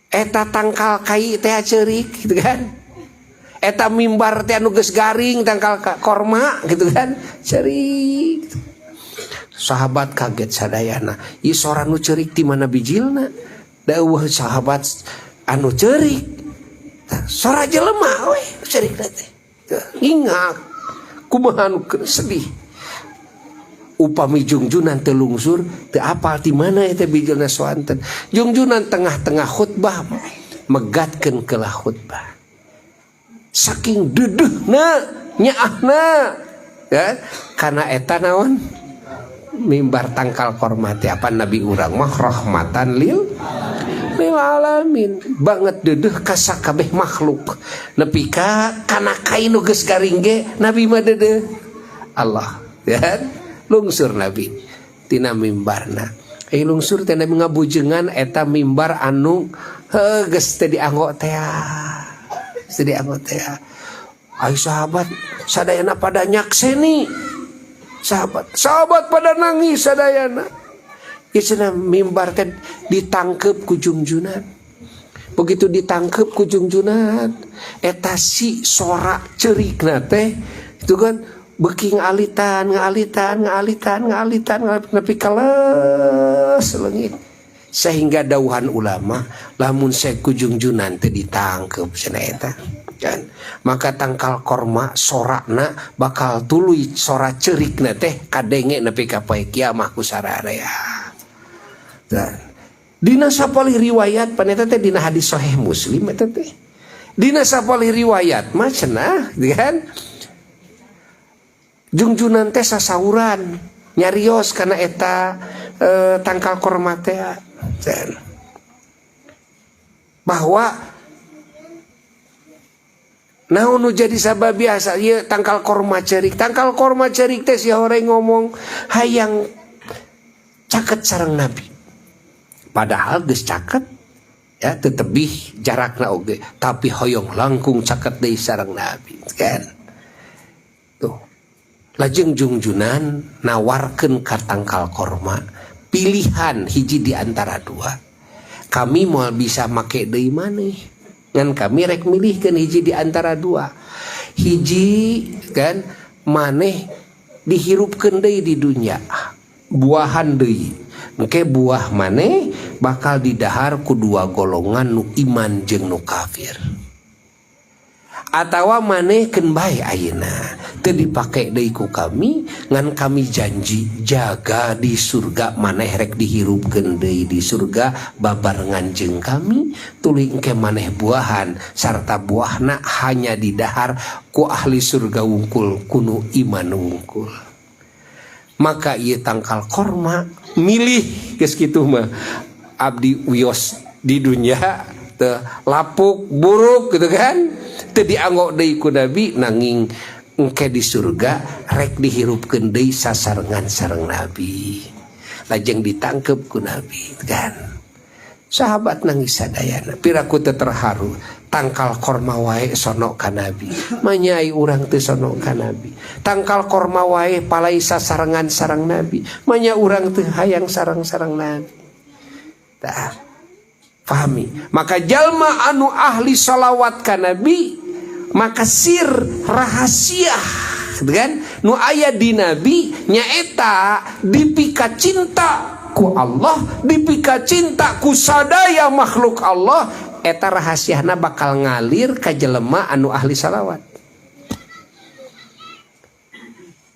eta tangkal kai teh ceurik gitu kan. Eta mimbar teh anu geus garing tangkal korma gitu kan, ceurik. Sahabat kaget sadayana, ieu sora nu ceurik ti mana bijilna? Da euweuh sahabat anu ceurik. Tah, sora jelema we ceurik teh. Ngingak kumaha nu sedih. Upami jungjunan teu lungsur teu apal ti mana eta bijilna soanten. Jungjunan tengah-tengah khutbah megatkeun kelah khutbah. Saking dedehna nyaahna ya kana eta naon mimbar tangkal korma teh apa nabi urang mah rahmatan lil alamin banget dedeh ka sakabeh makhluk nepi ka kana kai nu geus garing ge nabi mah dedeh Allah ya lungsur nabi tina mimbarna lungsur teh nabi ngabujengan eta mimbar anu heuh geus teh dianggo teh teu dianggo teh. Ai sahabat sadayana pada nyakseni, sahabat pada nangis sadayana. Ieu cenah mimbar teh ditangkep ku jungjunan. Begitu ditangkep ku jungjunan, eta si sora cerikna teh itu kan beuki ngalitan ngalitan ngalitan ngalitan nepi ka leus leungit. Sehingga dauhan ulama lamun sae ku jungjunan teh ditangkep cenah eta kan, maka tangkal korma sorakna bakal tuluy sora cerikna teh kadenge nepi ka poe kiamah ku sararea. Dan dina sapalih riwayat pan eta teh dina hadis sahih Muslim eta teh. Dina sapalih riwayat mah cenah kan jungjunan teh sasauran nyarios kana eta tangkal korma teh bahwa naon nu jadi sabab biasa ieu tangkal korma cerik. Tangkal korma cerik teh si horeng ngomong hayang caket sareng nabi, padahal geus caket ya tetebih jarakna oge tapi hoyong langkung caket deui sareng nabi kan. Tuh lajeng jungjunan nawarkeun ka tangkal korma pilihan hiji di antara dua. Kami moal bisa make deui maneh ngan kami rek milihkeun hiji di antara dua. Hiji kan maneh dihirupkeun deui di dunya buahan deui, engke buah maneh bakal didahar ku dua golongan nu iman jeung nu kafir. Atawa maneh keun bae ayeuna teu dipake deui ku kami ngan kami janji jaga di surga maneh rek dihirupkeun deui di surga babarengan jeung kami, tuluy engke maneh buahan sarta buahna hanya didahar ku ahli surga wungkul kunu iman wungkul. Maka ieu tangkal korma milih geus kitu mah abdi wios di dunya teu lapuk buruk gitu kan teu dianggo deui ku nabi nanging engke di surga rek dihirupkeun deui sasarengan sareng nabi, lajeng ditangkep ku nabi kan. Sahabat nangis sadayana piraku teu terharu tangkal korma wae sono ka nabi manyai urang teu sono ka nabi, tangkal korma wae palai sasarengan sareng nabi manya urang teu hayang sareng-sareng nabi. Tah fahami, maka jalma anu ahli salawat ka nabi maka sir rahasia kan nu aya di nabi nyaeta dipika cinta ku Allah, dipika cinta ku sadaya makhluk Allah, eta rahasiana bakal ngalir ka jelema anu ahli salawat.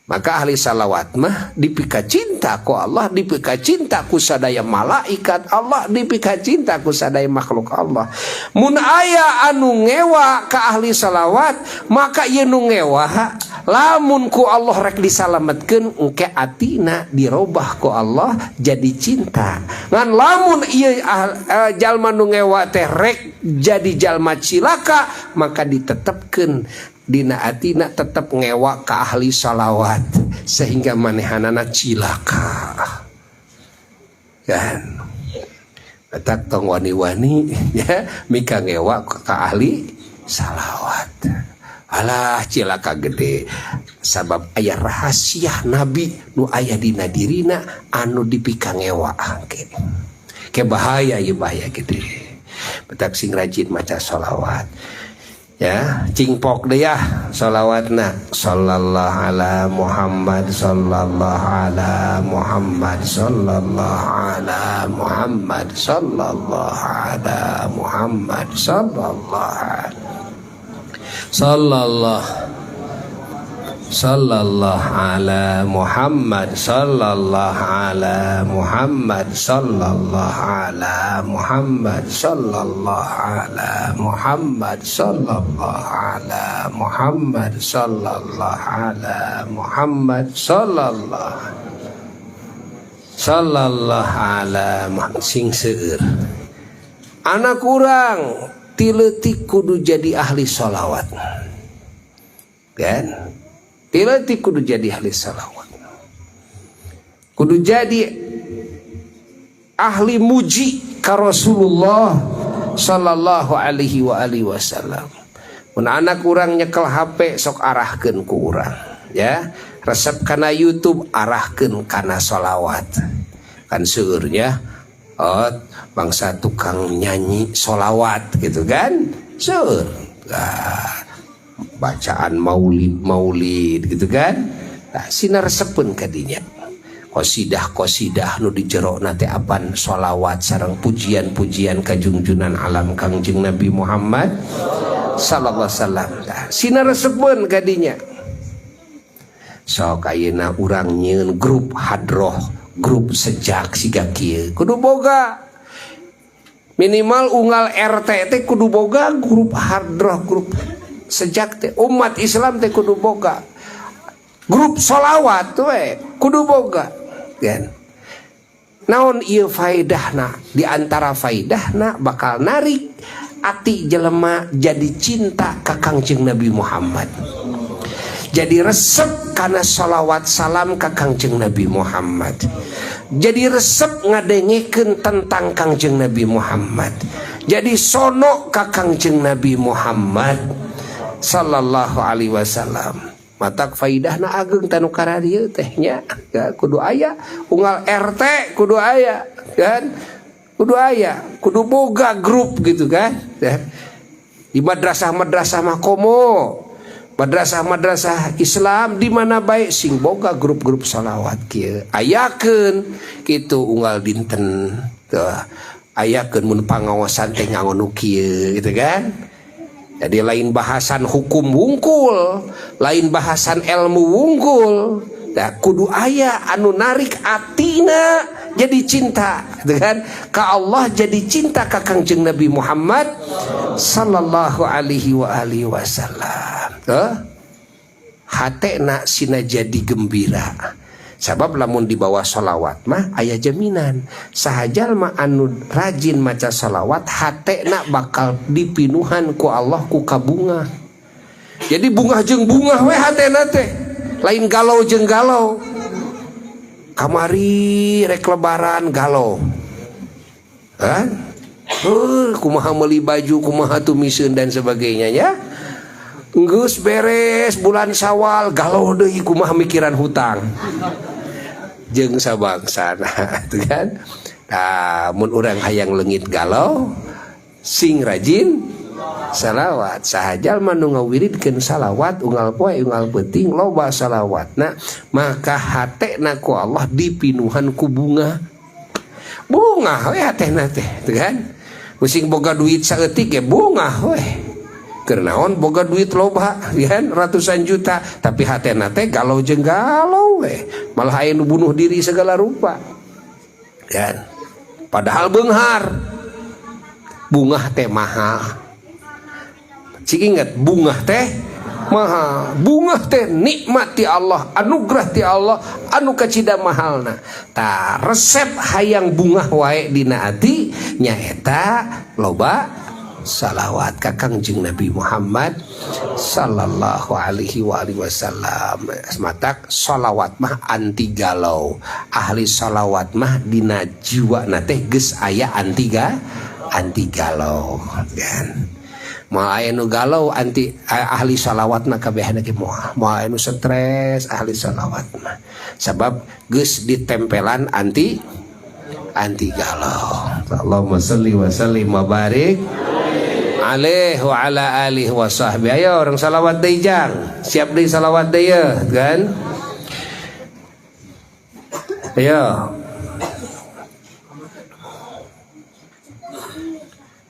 Maka ahli salawat mah dipika cinta ku Allah, dipika cinta ku sadaya malaikat Allah, dipika cinta ku sadaya makhluk Allah. Mun aya anu ngewa ka ahli salawat, maka ieu nu ngewa lamun ku Allah rek disalametkeun engke atina dirobah ku Allah jadi cinta. Ngan lamun ieu jalma nu ngewa teh rek jadi jalma cilaka, maka ditetepkeun dina atina tetep ngewa ka ahli salawat sehingga manehanana cilaka kan. Batak tong wani-wani ya mika ngewa ka ahli salawat, alah cilaka gede sabab aya rahasia nabi nu aya dina dirina anu dipika ngewa angke ke bahaya ieu bahaya gede. Batak sing rajin maca salawat ya, cingpok deh ya salawatna sallallahu ala Muhammad sallallahu ala Muhammad sallallahu ala Muhammad sallallahu ala Muhammad sallallahu ala sallallahu Sallallahu ala Muhammad sallallahu ala Muhammad sallallahu ala Muhammad sallallahu ala Muhammad sallallahu ala Muhammad sallallahu ala Muhammad sallallahu sallallahu ala Muhammad. Sing seueur anak urang ti leutik kudu jadi ahli sholawat, kan? Ti leutik kudu jadi ahli salawat, kudu jadi ahli muji ka Rasulullah sallallahu alaihi wa alihi wasallam. Mun anak urang nyekel HP sok arahkeun ku urang, ya. Resep kana YouTube arahkeun kana sholawat. Kan seueurnya oh, bangsa tukang nyanyi sholawat gitu kan? Seueur. Nah, bacaan maulid-maulid gitu kan. Nah, sina resepeun kadinya qosidah-qosidah nu di jero teh apan sholawat sareng pujian-pujian kajungjunan alam Kangjeng Nabi Muhammad sallallahu alaihi wasallam. Nah, sina resepeun kadinya. Sok ayeuna urang nyieun grup hadroh, grup sejak siga kieu kudu boga minimal unggal RT teh kudu boga grup hadroh, grup sejak teh. Umat Islam teh kudu boga grup solawat we, kudu boga kan. Naon ieu faedahna? Di antara faedahna bakal narik ati jelema jadi cinta ka Kangjeng Nabi Muhammad, jadi resep karena sholawat salam ka Kangjeng Nabi Muhammad, jadi resep ngadengekeun tentang Kangjeng Nabi Muhammad, jadi sono ka Kangjeng Nabi Muhammad sallallahu alaihi wasallam. Matak faidahna ageng tanu karadieu teh nya. Ya, kudu aya unggal RT kudu aya kan, kudu aya, kudu boga grup gitu kan ya. Di madrasah-madrasah mah komo madrasah-madrasah Islam di mana baik sing boga grup-grup salawat kieu, ayakeun kitu unggal dinten tuh, ayakeun mun pangaosan teh nganggo nu kieu gitu kan. Jadi lain bahasan hukum wungkul, lain bahasan ilmu wungkul. Nah, kudu aya anu narik atina jadi cinta gitu kan ka Allah, jadi cinta ka Kangjeng Nabi Muhammad sallallahu alaihi wa alihi wasallam. Tuh. Hatena sina jadi gembira. Sabab lamun dibawa sholawat mah aya jaminan saha jalma anu rajin maca sholawat hatena bakal dipinuhan ku Allah ku kabunga. Jadi bungah jeung bungah we hatena teh, lain galau jeung galau. Kamari rek lebaran galau kan, kumaha meuli baju, kumaha tumiseun dan sebagainya ya. Geus beres bulan Syawal galau deui, kumaha mikiran hutang jeung sabangsana itu kan. Nah, mun urang hayang leungit galau sing rajin salawat. Saha jalma nu ngawiridkeun salawat unggal poe unggal peuting loba salawatna, maka hatena ku Allah dipinuhan ku bunga bunga we hatena teh teu kan. Musing boga duit saeutik ge bungah we. Keur naon boga duit loba kan ratusan juta tapi hatena teh galau jeung galau we, malah aya nu bunuh diri segala rupa kan, padahal beunghar. Bungah teh mahal. Cik ingat, bungah teh mahal. Bungah teh nikmat ti Allah, anugerah ti Allah anu kacida mahalna. Ta resep hayang bungah wae dina ati nyaeta loba salawat ka Kangjeng Nabi Muhammad sallallahu alaihi wa alihi wasallam. Matak salawat mah anti galau. Ahli salawat mah dina jiwa na teh geus aya anti galau kan. Moal aya nu galau anti ahli salawat mah kabehna ge moal. Moal aya nu stres ahli salawat mah. Sabab geus ditempelan anti anti galau. Allahumma salli wa sallim wa barik alaihi wa ala alihi wa sahbihi. Ayo orang salawat deui jang. Siap deui salawat deui ya, kan? Ayo.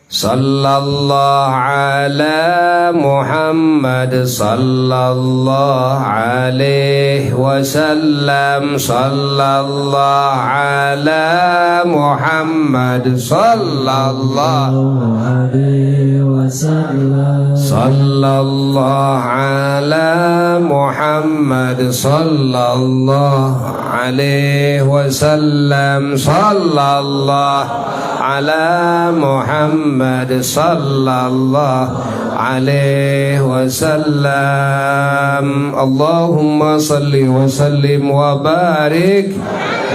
Sallallahu ala Muhammad sallallahu alaihi wasallam. Sallallahu ala Muhammad sallallahu alaihi wasallam. Sallallahu ala Muhammad sallallahu alaihi wasallam. Sallallahu ala Muhammad sallallahu alaihi wasallam. Allahumma salli wa sallim wa barik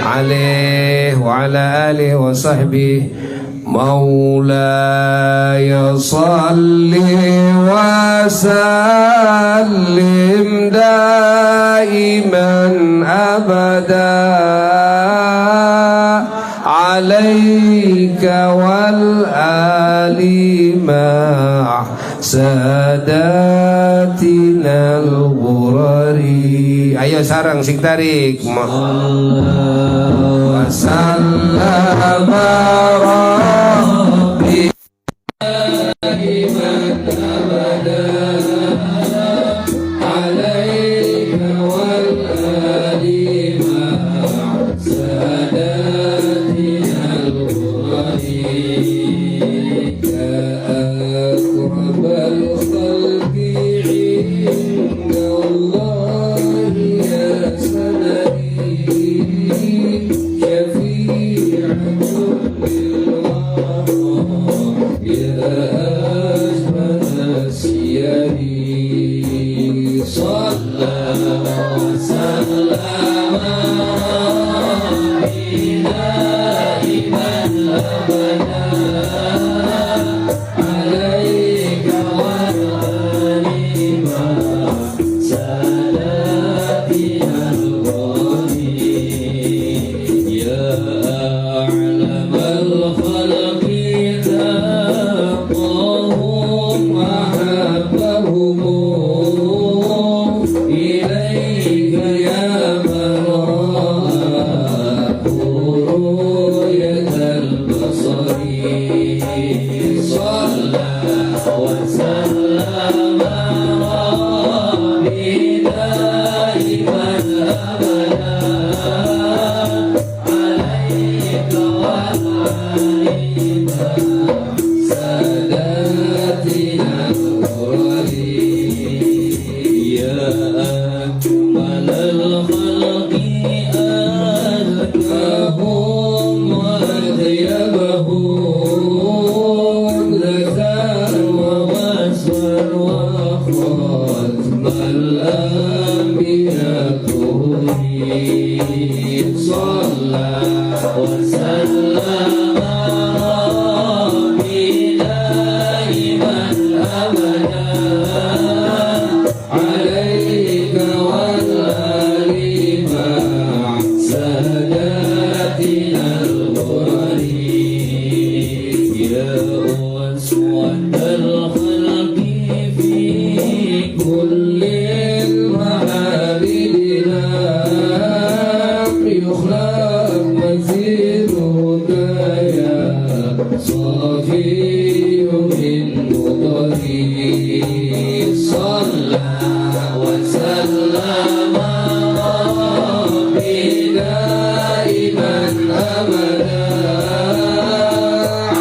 alaihi wa ala alihi wa sahbihi. مولاي صل وسلم دائما أبدا عليك والآل مع ساداتنا الغرر. Ayo sareng sing tarik. وسلم ربي دائما أبدا عليك والآل مع ساداتنا الغرر. يا أقرب الخلق عند الله يا سندي، شفيع كل الورى، يا أجمل السير. صلى وسلم ربي دائما أبدا عليك والآل مع ساداتنا الغرر. يا أعلم الخلق أتقاهم أحبهم إليك يا من رأى رؤية البصر. صلى وسلم ربي دائما أبدا عليك والآل مع ساداتنا الغرر. يا أكمل الخلق أزكاهم وأطيبهم ذكاء ووصفا وختم الأنبياء. صلى وسلم ربي دائما أبدا عليك والآل مع ساداتنا الغرر. يا أسوة الخلق في كل المعابد لم يخلق مثيلك يا صافي من مضري. صلى وسلم ربي دائما أبدا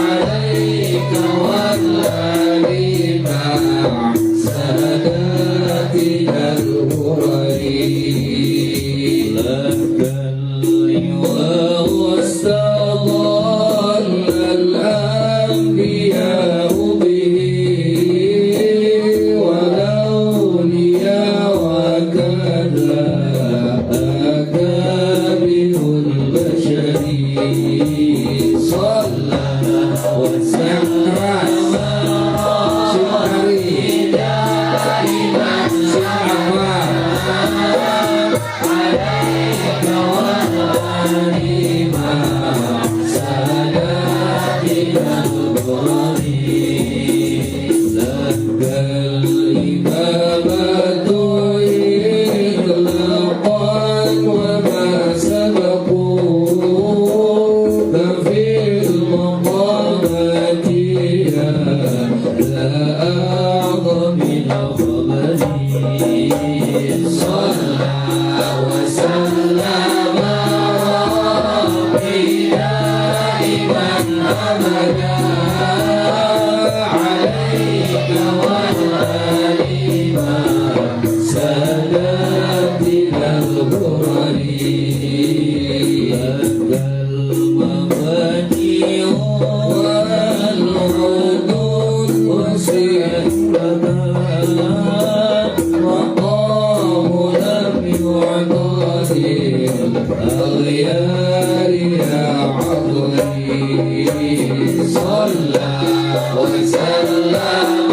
عليك والآل مع ساداتنا الغرر. لك اللواء واستظل الأنبياء به والأولياء وكذا أكابر البشر. أبدا عليك والآل مع ساداتنا الغر. لك المباني والعدود وسيلة مقام لم يعطى للأغيار يا عذري. صلى وسلم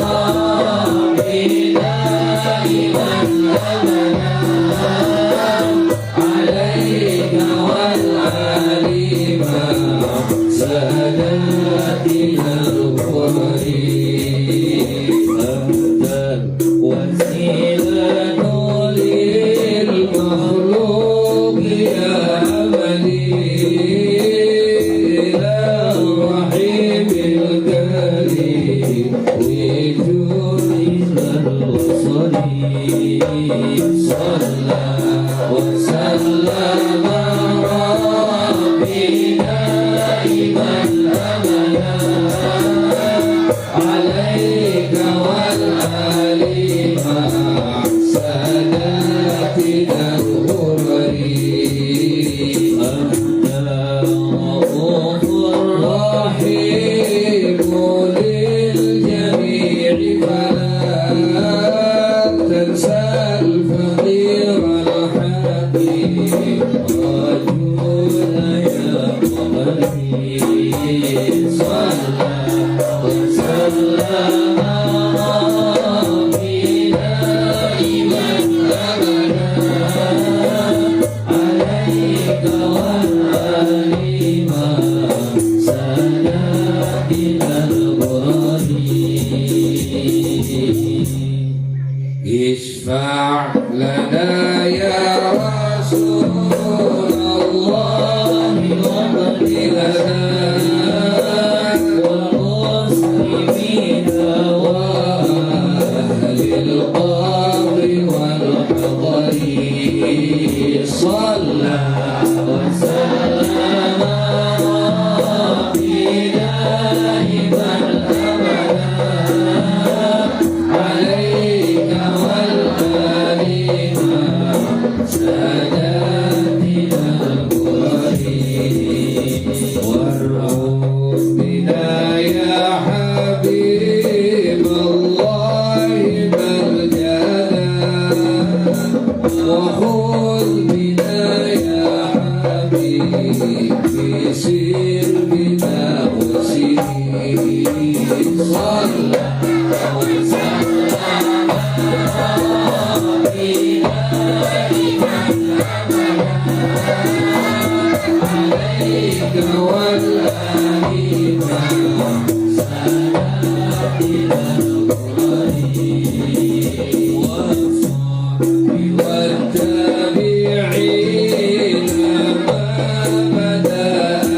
ربي دائما أبدا عليك والآل مع ساداتنا الغر. أنت الوسيلة للمخلوق يا أملي إلى الرحيم الكريم وجود الوصل. صلى وسلم ربي دائما أبدا عليك والآل مع ساداتنا الغر. أنت رؤوف رحيم للجميع فلا تنسى الفقير الحقير رجل يا قمري. صلى وسلم ربي دائما أبدا عليك والآل مع ساداتنا الغر. اشفع لنا يا رسول الله واغفر لنا والمسلمين وأهل القبر والحضر. صلى وسلم ربي دائما أبدا عليك والآل مع ساداتنا الغر. وارعب بنا يا حبيب الله ملجانا وخذ بنا يا حبيبي سير بنا وسير. صلى وسلم ربي دائما أبدا عليك والآل مع ساداتنا الغر والصحب والتابعين ما بدا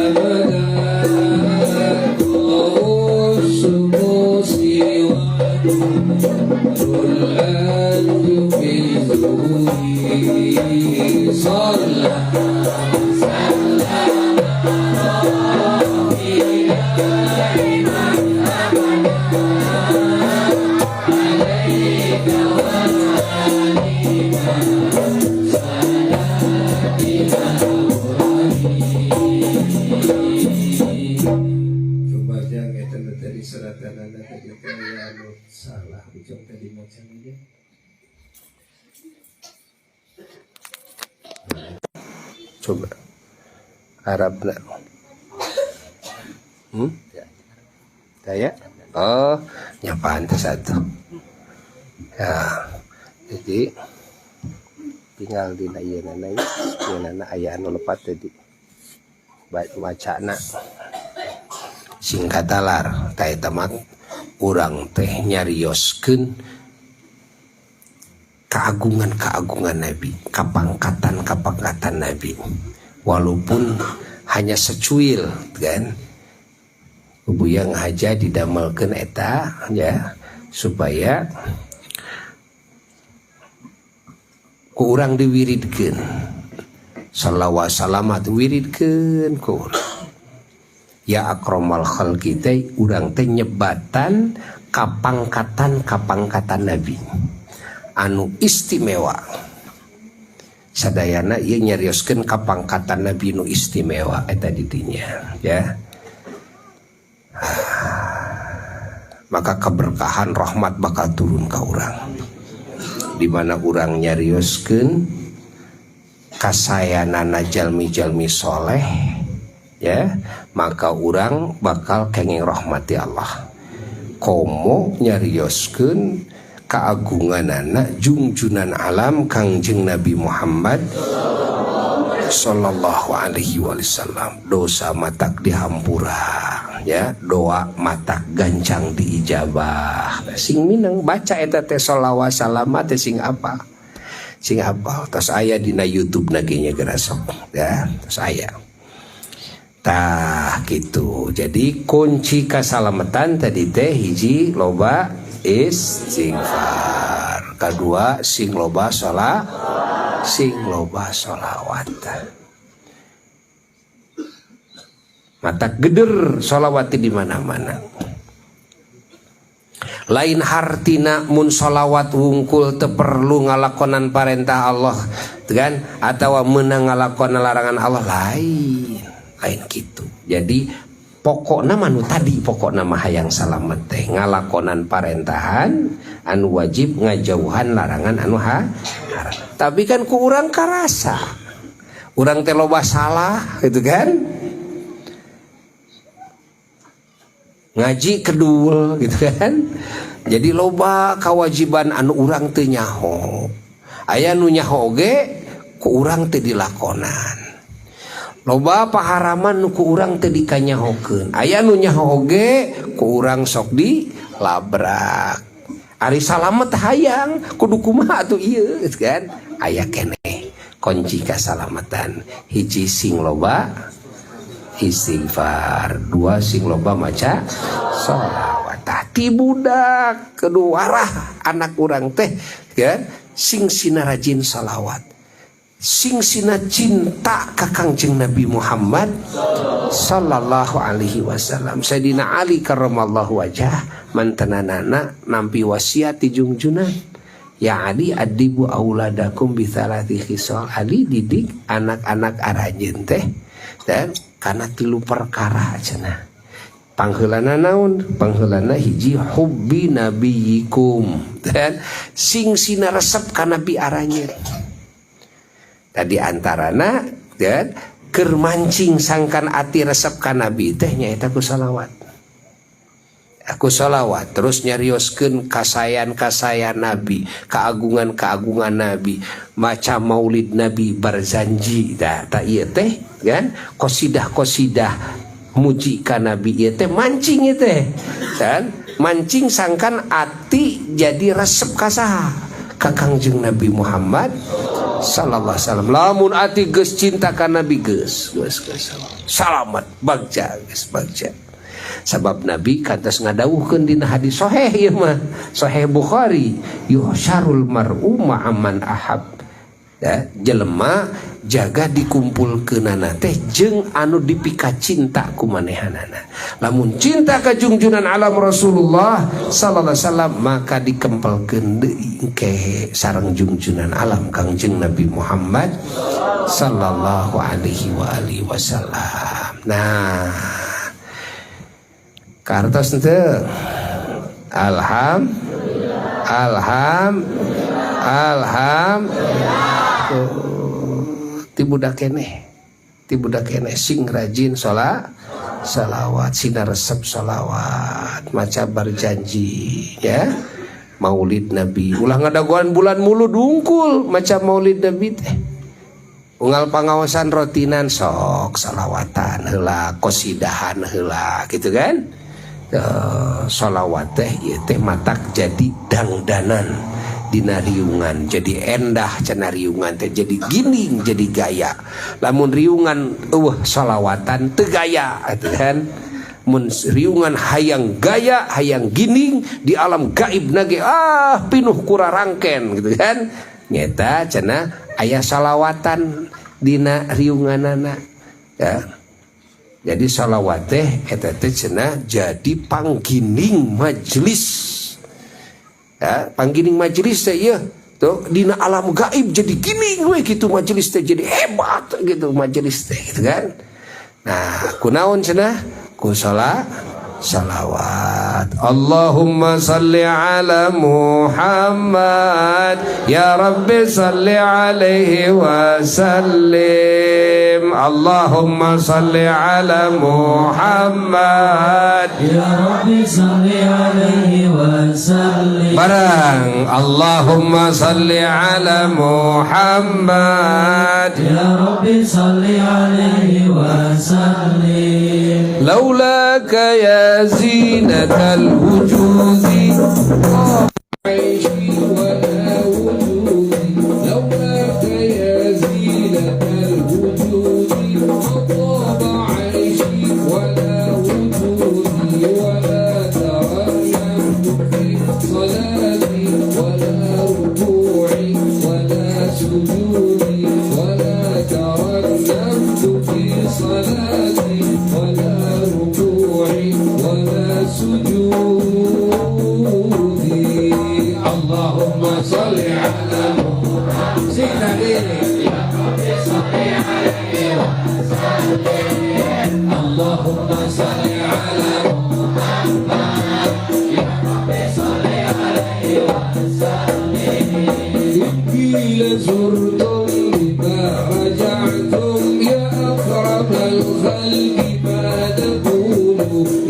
أبدا ضوء الشموس ونور الأنجم الزهور. صلى وسلم ربي دائما أبدا عليك والآل مع ساداتنا الغر. Coba jangan eta nu tadi seratanana tadi teh aya anu salah ujung tadi macam ini. Coba Arabna. Hmm? Daya? Oh, nya pantes atuh. Ya, jadi tinggal dina ieu nana ieu nana aya anu lepat tadi. Bacana singkat talar ta eta mah urang teh nyarioskeun keagungan-keagungan Nabi, kapangkatan-kapangkatan Nabi. Walaupun hanya secuil kan. Buya ngaja didamelkeun eta ya supaya ku urang diwiridkeun. Salawat salamat wiridkeun ku urang. Ya akramal khalqi teh urang teh nyebatan kapangkatan-kapangkatan nabi anu istimewa. Sadayana ieu nyarioskeun kapangkatan nabi nu istimewa eta di dinya ya. Maka keberkahan rahmat bakal turun ka urang. Di mana urang nyarioskeun kasayanana jalmi-jalmi soleh ya, maka urang bakal kenging rahmati Allah. Komo nyarioskeun keagunganana jungjunan alam Kangjeng Nabi Muhammad sallallahu alaihi wasallam. Dosa matak dihampura ya, doa matak gancang diijabah. Sing mineng baca eta teh sholawat salamat teh sing apa? Sing apa? Tos aya dina YouTube na ge nya gerasok ya, tos aya. Tah gitu. Jadi kunci kasalamatan tadi teh hiji loba istighfar, kedua sing loba sholat, sing loba sholawat. Mata geder sholawat di mana-mana. Lain hartina mun sholawat wungkul teu perlu ngalakonan parentah Allah kan, atawa meunang ngalakonan larangan Allah, lain. Lain gitu. Jadi pokokna mah nu tadi, pokokna mah hayang salamet teh ngalakonan parentahan anu wajib, ngajauhan larangan anu haram. Tapi kan ku urang karasa urang teh loba salah gitu kan, ngaji kedul gitu kan. Jadi loba kewajiban anu urang teu nyaho, aya nu nyaho oge ku urang teu dilakonan. Loba paharaman nu ku urang teu dikanyahokeun, aya nu nyaho oge ku urang sok dilabrak. Ari salamet hayang kudu kumaha atuh ieu gitu kan. Aya keneh kunci kasalamatan, hiji sing loba istighfar, dua sing loba maca sholawat. Tah ti budak kedua arah anak urang teh ya, sing sina rajin sholawat, sing sina cinta ka Kangjeng Nabi Muhammad sallallahu alaihi wasallam. Sayyidina Ali karramallahu wajah mantananana nampi wasiat ti jungjunan, ya Ali adibu auladakum bi thalathi khisal. Ali didik anak-anak aranjeun teh dan karena tilu perkara cenah. Pangheulana naon? Pangheulana hiji hubbi nabiyikum dan sing sina resep ka nabi aranjeun. Tadi antarana dan keur mancing sangkan ati resep ka nabi teh nyaeta ku salawat. Aku salawat terus nyarioskeun kasayan-kasayan nabi, keagungan-keagungan nabi, maca maulid nabi barzanji. Tah ta ieu teh kan qasidah-qasidah muji ka nabi ieu teh mancing ieu teh. Kan mancing sangkan ati jadi resep ka saha? Ka Kangjeng Nabi Muhammad sallallahu alaihi wasallam. Lamun ati geus cinta ka nabi geus geus geus salamat bagja geus bagja. Sabab Nabi kantos ngadawuhkeun dina hadis sahih ieu mah, sahih Bukhari, yuhsyarul mar'u ma'aman ahab. Ya, jelema jaga dikumpulkeunana teh jeung anu dipika cinta ku manehanana. Lamun cinta ka jungjunan alam Rasulullah sallallahu alaihi wasallam maka dikempelkeun deui engke sareng jungjunan alam Kangjeng Nabi Muhammad sallallahu alaihi wa alihi wasallam. Nah, kartos henteu? Alham alham alham ti budak keneh, ti budak keneh sing rajin sholat salawat, sina resep salawat, maca berjanji ya, maulid nabi ulah ngadagoan bulan mulu dungkul maca maulid nabi teh. Unggal pangaosan rotinan sok salawatan heula, qasidahan heula gitu kan. Salawat teh ieu teh matak jadi dangdanan dina riungan, jadi endah cenah riungan teh, jadi gining, jadi gaya. Lamun riungan eueuh salawatan teu gaya gitu kan. Mun riungan hayang gaya, hayang gining di alam gaib nage ah pinuh kurarangken gitu kan. Nyeta cenah aya salawatan dina riunganana ya. Jadi salawat teh eta teh cenah jadi panggining majelis. Ya, panggining majelis teh ieu tuh dina alam gaib jadi gini we gitu, majelis teh jadi hebat gitu, majelis teh gitu kan. Nah, kunaon cenah? Ku salawat. Allahumma salli ala Muhammad, ya Rabbi salli alaihi wa sallim. Allahumma salli ala Muhammad, ya Rabbi salli alaihi wa sallim. Barang Allahumma salli ala Muhammad, ya Rabbi salli alaihi wa sallim. Laulaka ya zinatal wujudi عيشي ولا وجودي لولاك يا زينة الوجود ما طاب عيشي ولا وجودي ولا ترنمت في صلاتي ولا ركوعي ولا سجودي ولا ترنمت في صلاتي ولا ركوعي ولا سجودي. اللهم صل على محمد سيدنا يا رب صل عليه وسلم. اللهم صل على محمد يا رب صل عليه وسلم. إن قيل زرتم بما رجعتم يا أكرم الخلق ما نقول.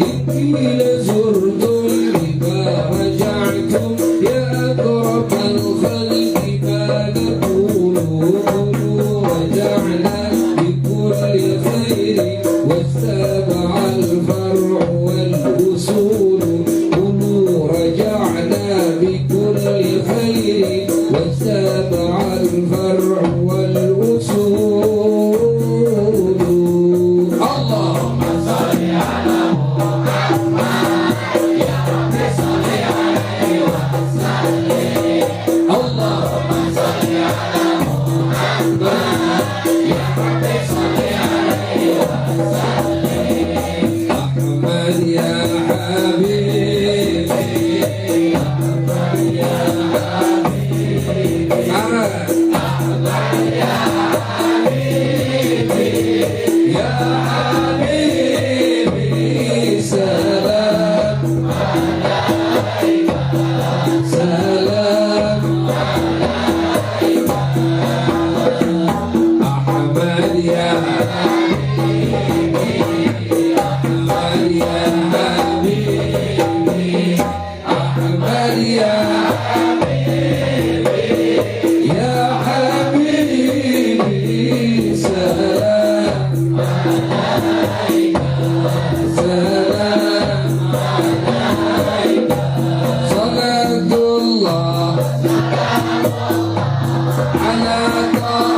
إن قيل زرتم بما رجعتم يا أكرم الخلق ما نقول. قولوا رجعنا بكل خير واجتمع الفرع والأصول. قولوا رجعنا بكل خير واجتمع الفرع والأصول. اللهم صل على محمد يا رب صل عليه وسلم. اللهم صل على محمد يا رب صل عليه وسلم. أحمد يا حبيبي، أحمد يا حبيبي، أحمد يا حبيبي، يا حبيبي سلام عليك، سلام عليك. أحمد يا حبيبي، أحمد يا حبيبي، أحمد يا حبيبي، يا حبيبي سلام عليك، سلام عليك. صلاة الله على طه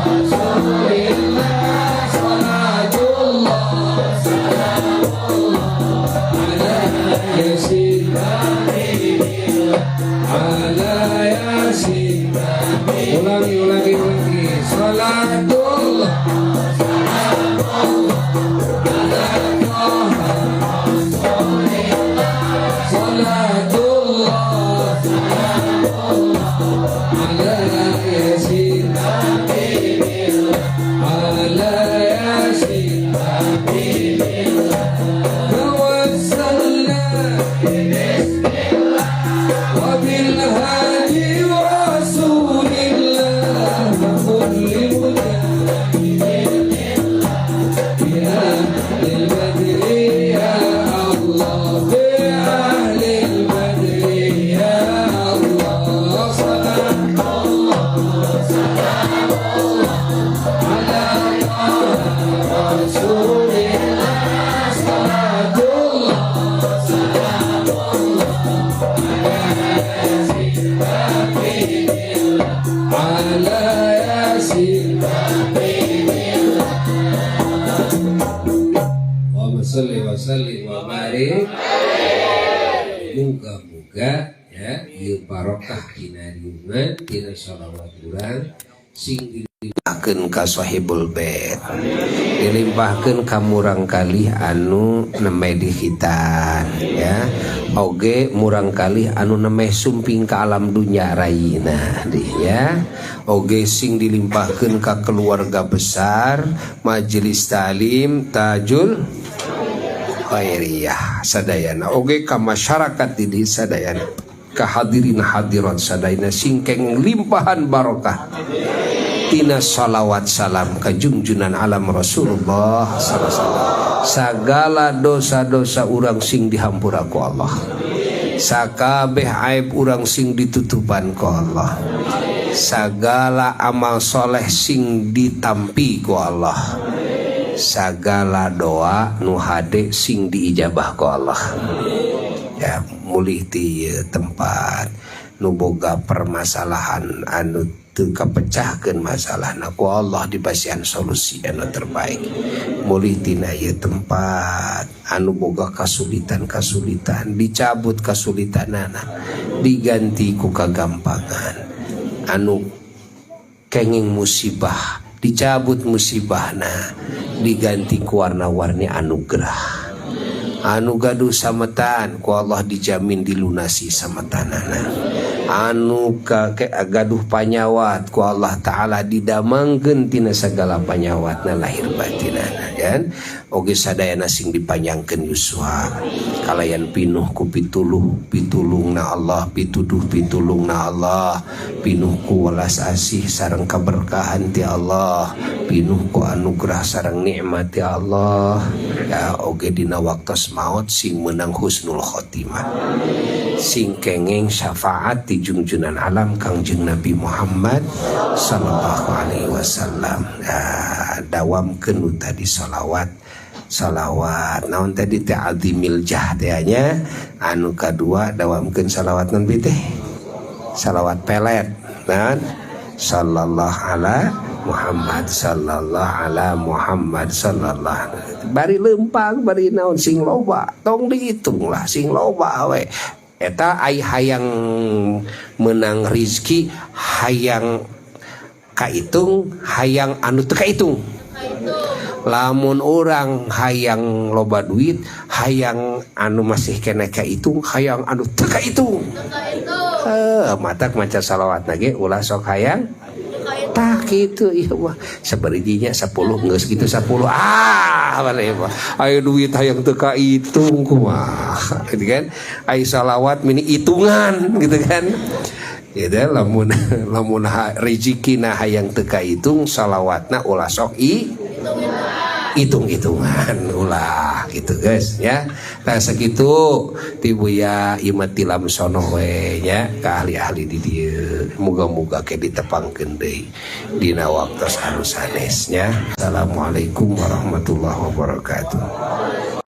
رسول الله، صلاة الله على ياسين، على ياسين. Ulangi, ulangi, ulangi. صلاة الله على طه، صلاة الله على ياسين، على ياسين. توسلنا وبالهادي رسول الله كل بأهل البدر يا الله، بأهل البدر يا الله. صلاة الله، سلام الله على رسول الله، صلاة الله، سلام الله على ياسين حبيب الله. اللهم صل وسلم وبارك. Muga-muga ya ieu barokah dina riungan, dina shalawat urang sing. Dilimpahkeun ka sahibul bait, dilimpahkeun ka murang kalih anu nembe dikhitan ya, oge murang kalih anu nembe sumping ka alam dunya rayina di ya, oge sing dilimpahkeun ka keluarga besar Majelis Ta'lim Tajul Khairiyah sadayana, oge ka masyarakat di sadayana, ka hadirin hadirat sadayana singkeng limpahan barokah tina salawat salam ka junjunan alam Rasulullah sallallahu alaihi wasallam. Sagala dosa-dosa urang sing dihampura ku Allah, sakabeh aib urang sing ditutupan ku Allah, sagala amal soleh sing ditampi ku Allah, sagala doa nu hade sing diijabah ku Allah. Ya, mulih ti tempat nu boga permasalahan anu teu kapecahkeun masalahna ku Allah dipasihan solusi anu terbaik. Mulih tina ieu tempat anu boga kasulitan-kasulitan dicabut kasulitanana, diganti ku kagampangan. Anu kenging musibah dicabut musibahna, diganti ku warna-warni anugerah. Anu gaduh sametan ku Allah dijamin dilunasi sametanana. Anu gaduh panyawat ku Allah Ta'ala didamangkeun tina sagala panyawatna lahir batinana kan. Oge sadayana sing dipanjangkeun yuswa kalayan pinuh ku pituluh pitulungna Allah, pituduh pitulungna Allah, pinuh ku welas asih sareng kaberkahan ti Allah, pinuh ku anugerah sareng nikmat ti Allah ya. Oge dina waktos maot sing menang husnul khotimah, sing kenging syafaat di junjunan alam Kangjeng Nabi Muhammad sallallahu alaihi wasallam. Ya, dawamkeun tadi salawat salawat naon tadi teh azimil jah teh nya. Anu kadua dawamkeun salawat naon teh, salawat pelet naon, sallallahu ala Muhammad sallallahu ala Muhammad sallallahu. Bari lempang bari naon sing loba, tong dihitung lah, sing loba we eta. Ai hayang menang rizki, hayang kaitung, hayang anu teu kaitung? Lamun orang hayang loba duit, hayang anu masih kena kaitung, hayang anu teu kaitung? Matak maca salawat lagi ulah sok hayang tah kitu. Ieu mah sabarijinya 10 geus kitu 10 ah mana ieu mah. Ayo duit hayang teu kaitung kumaha gitu kan, ai salawat mini hitungan gitu kan. Gitu lamun lamun rezekina hayang teu kaitung, salawatna ulah sok i hitung-hitungan, ulah gitu guys ya. Nah, segitu ti Buya ieu mah tilam sono we nya ka ahli-ahli di dieu, muga-muga ke ditepangkeun deui dina waktos anu sanes nya. Assalamualaikum warahmatullahi wabarakatuh.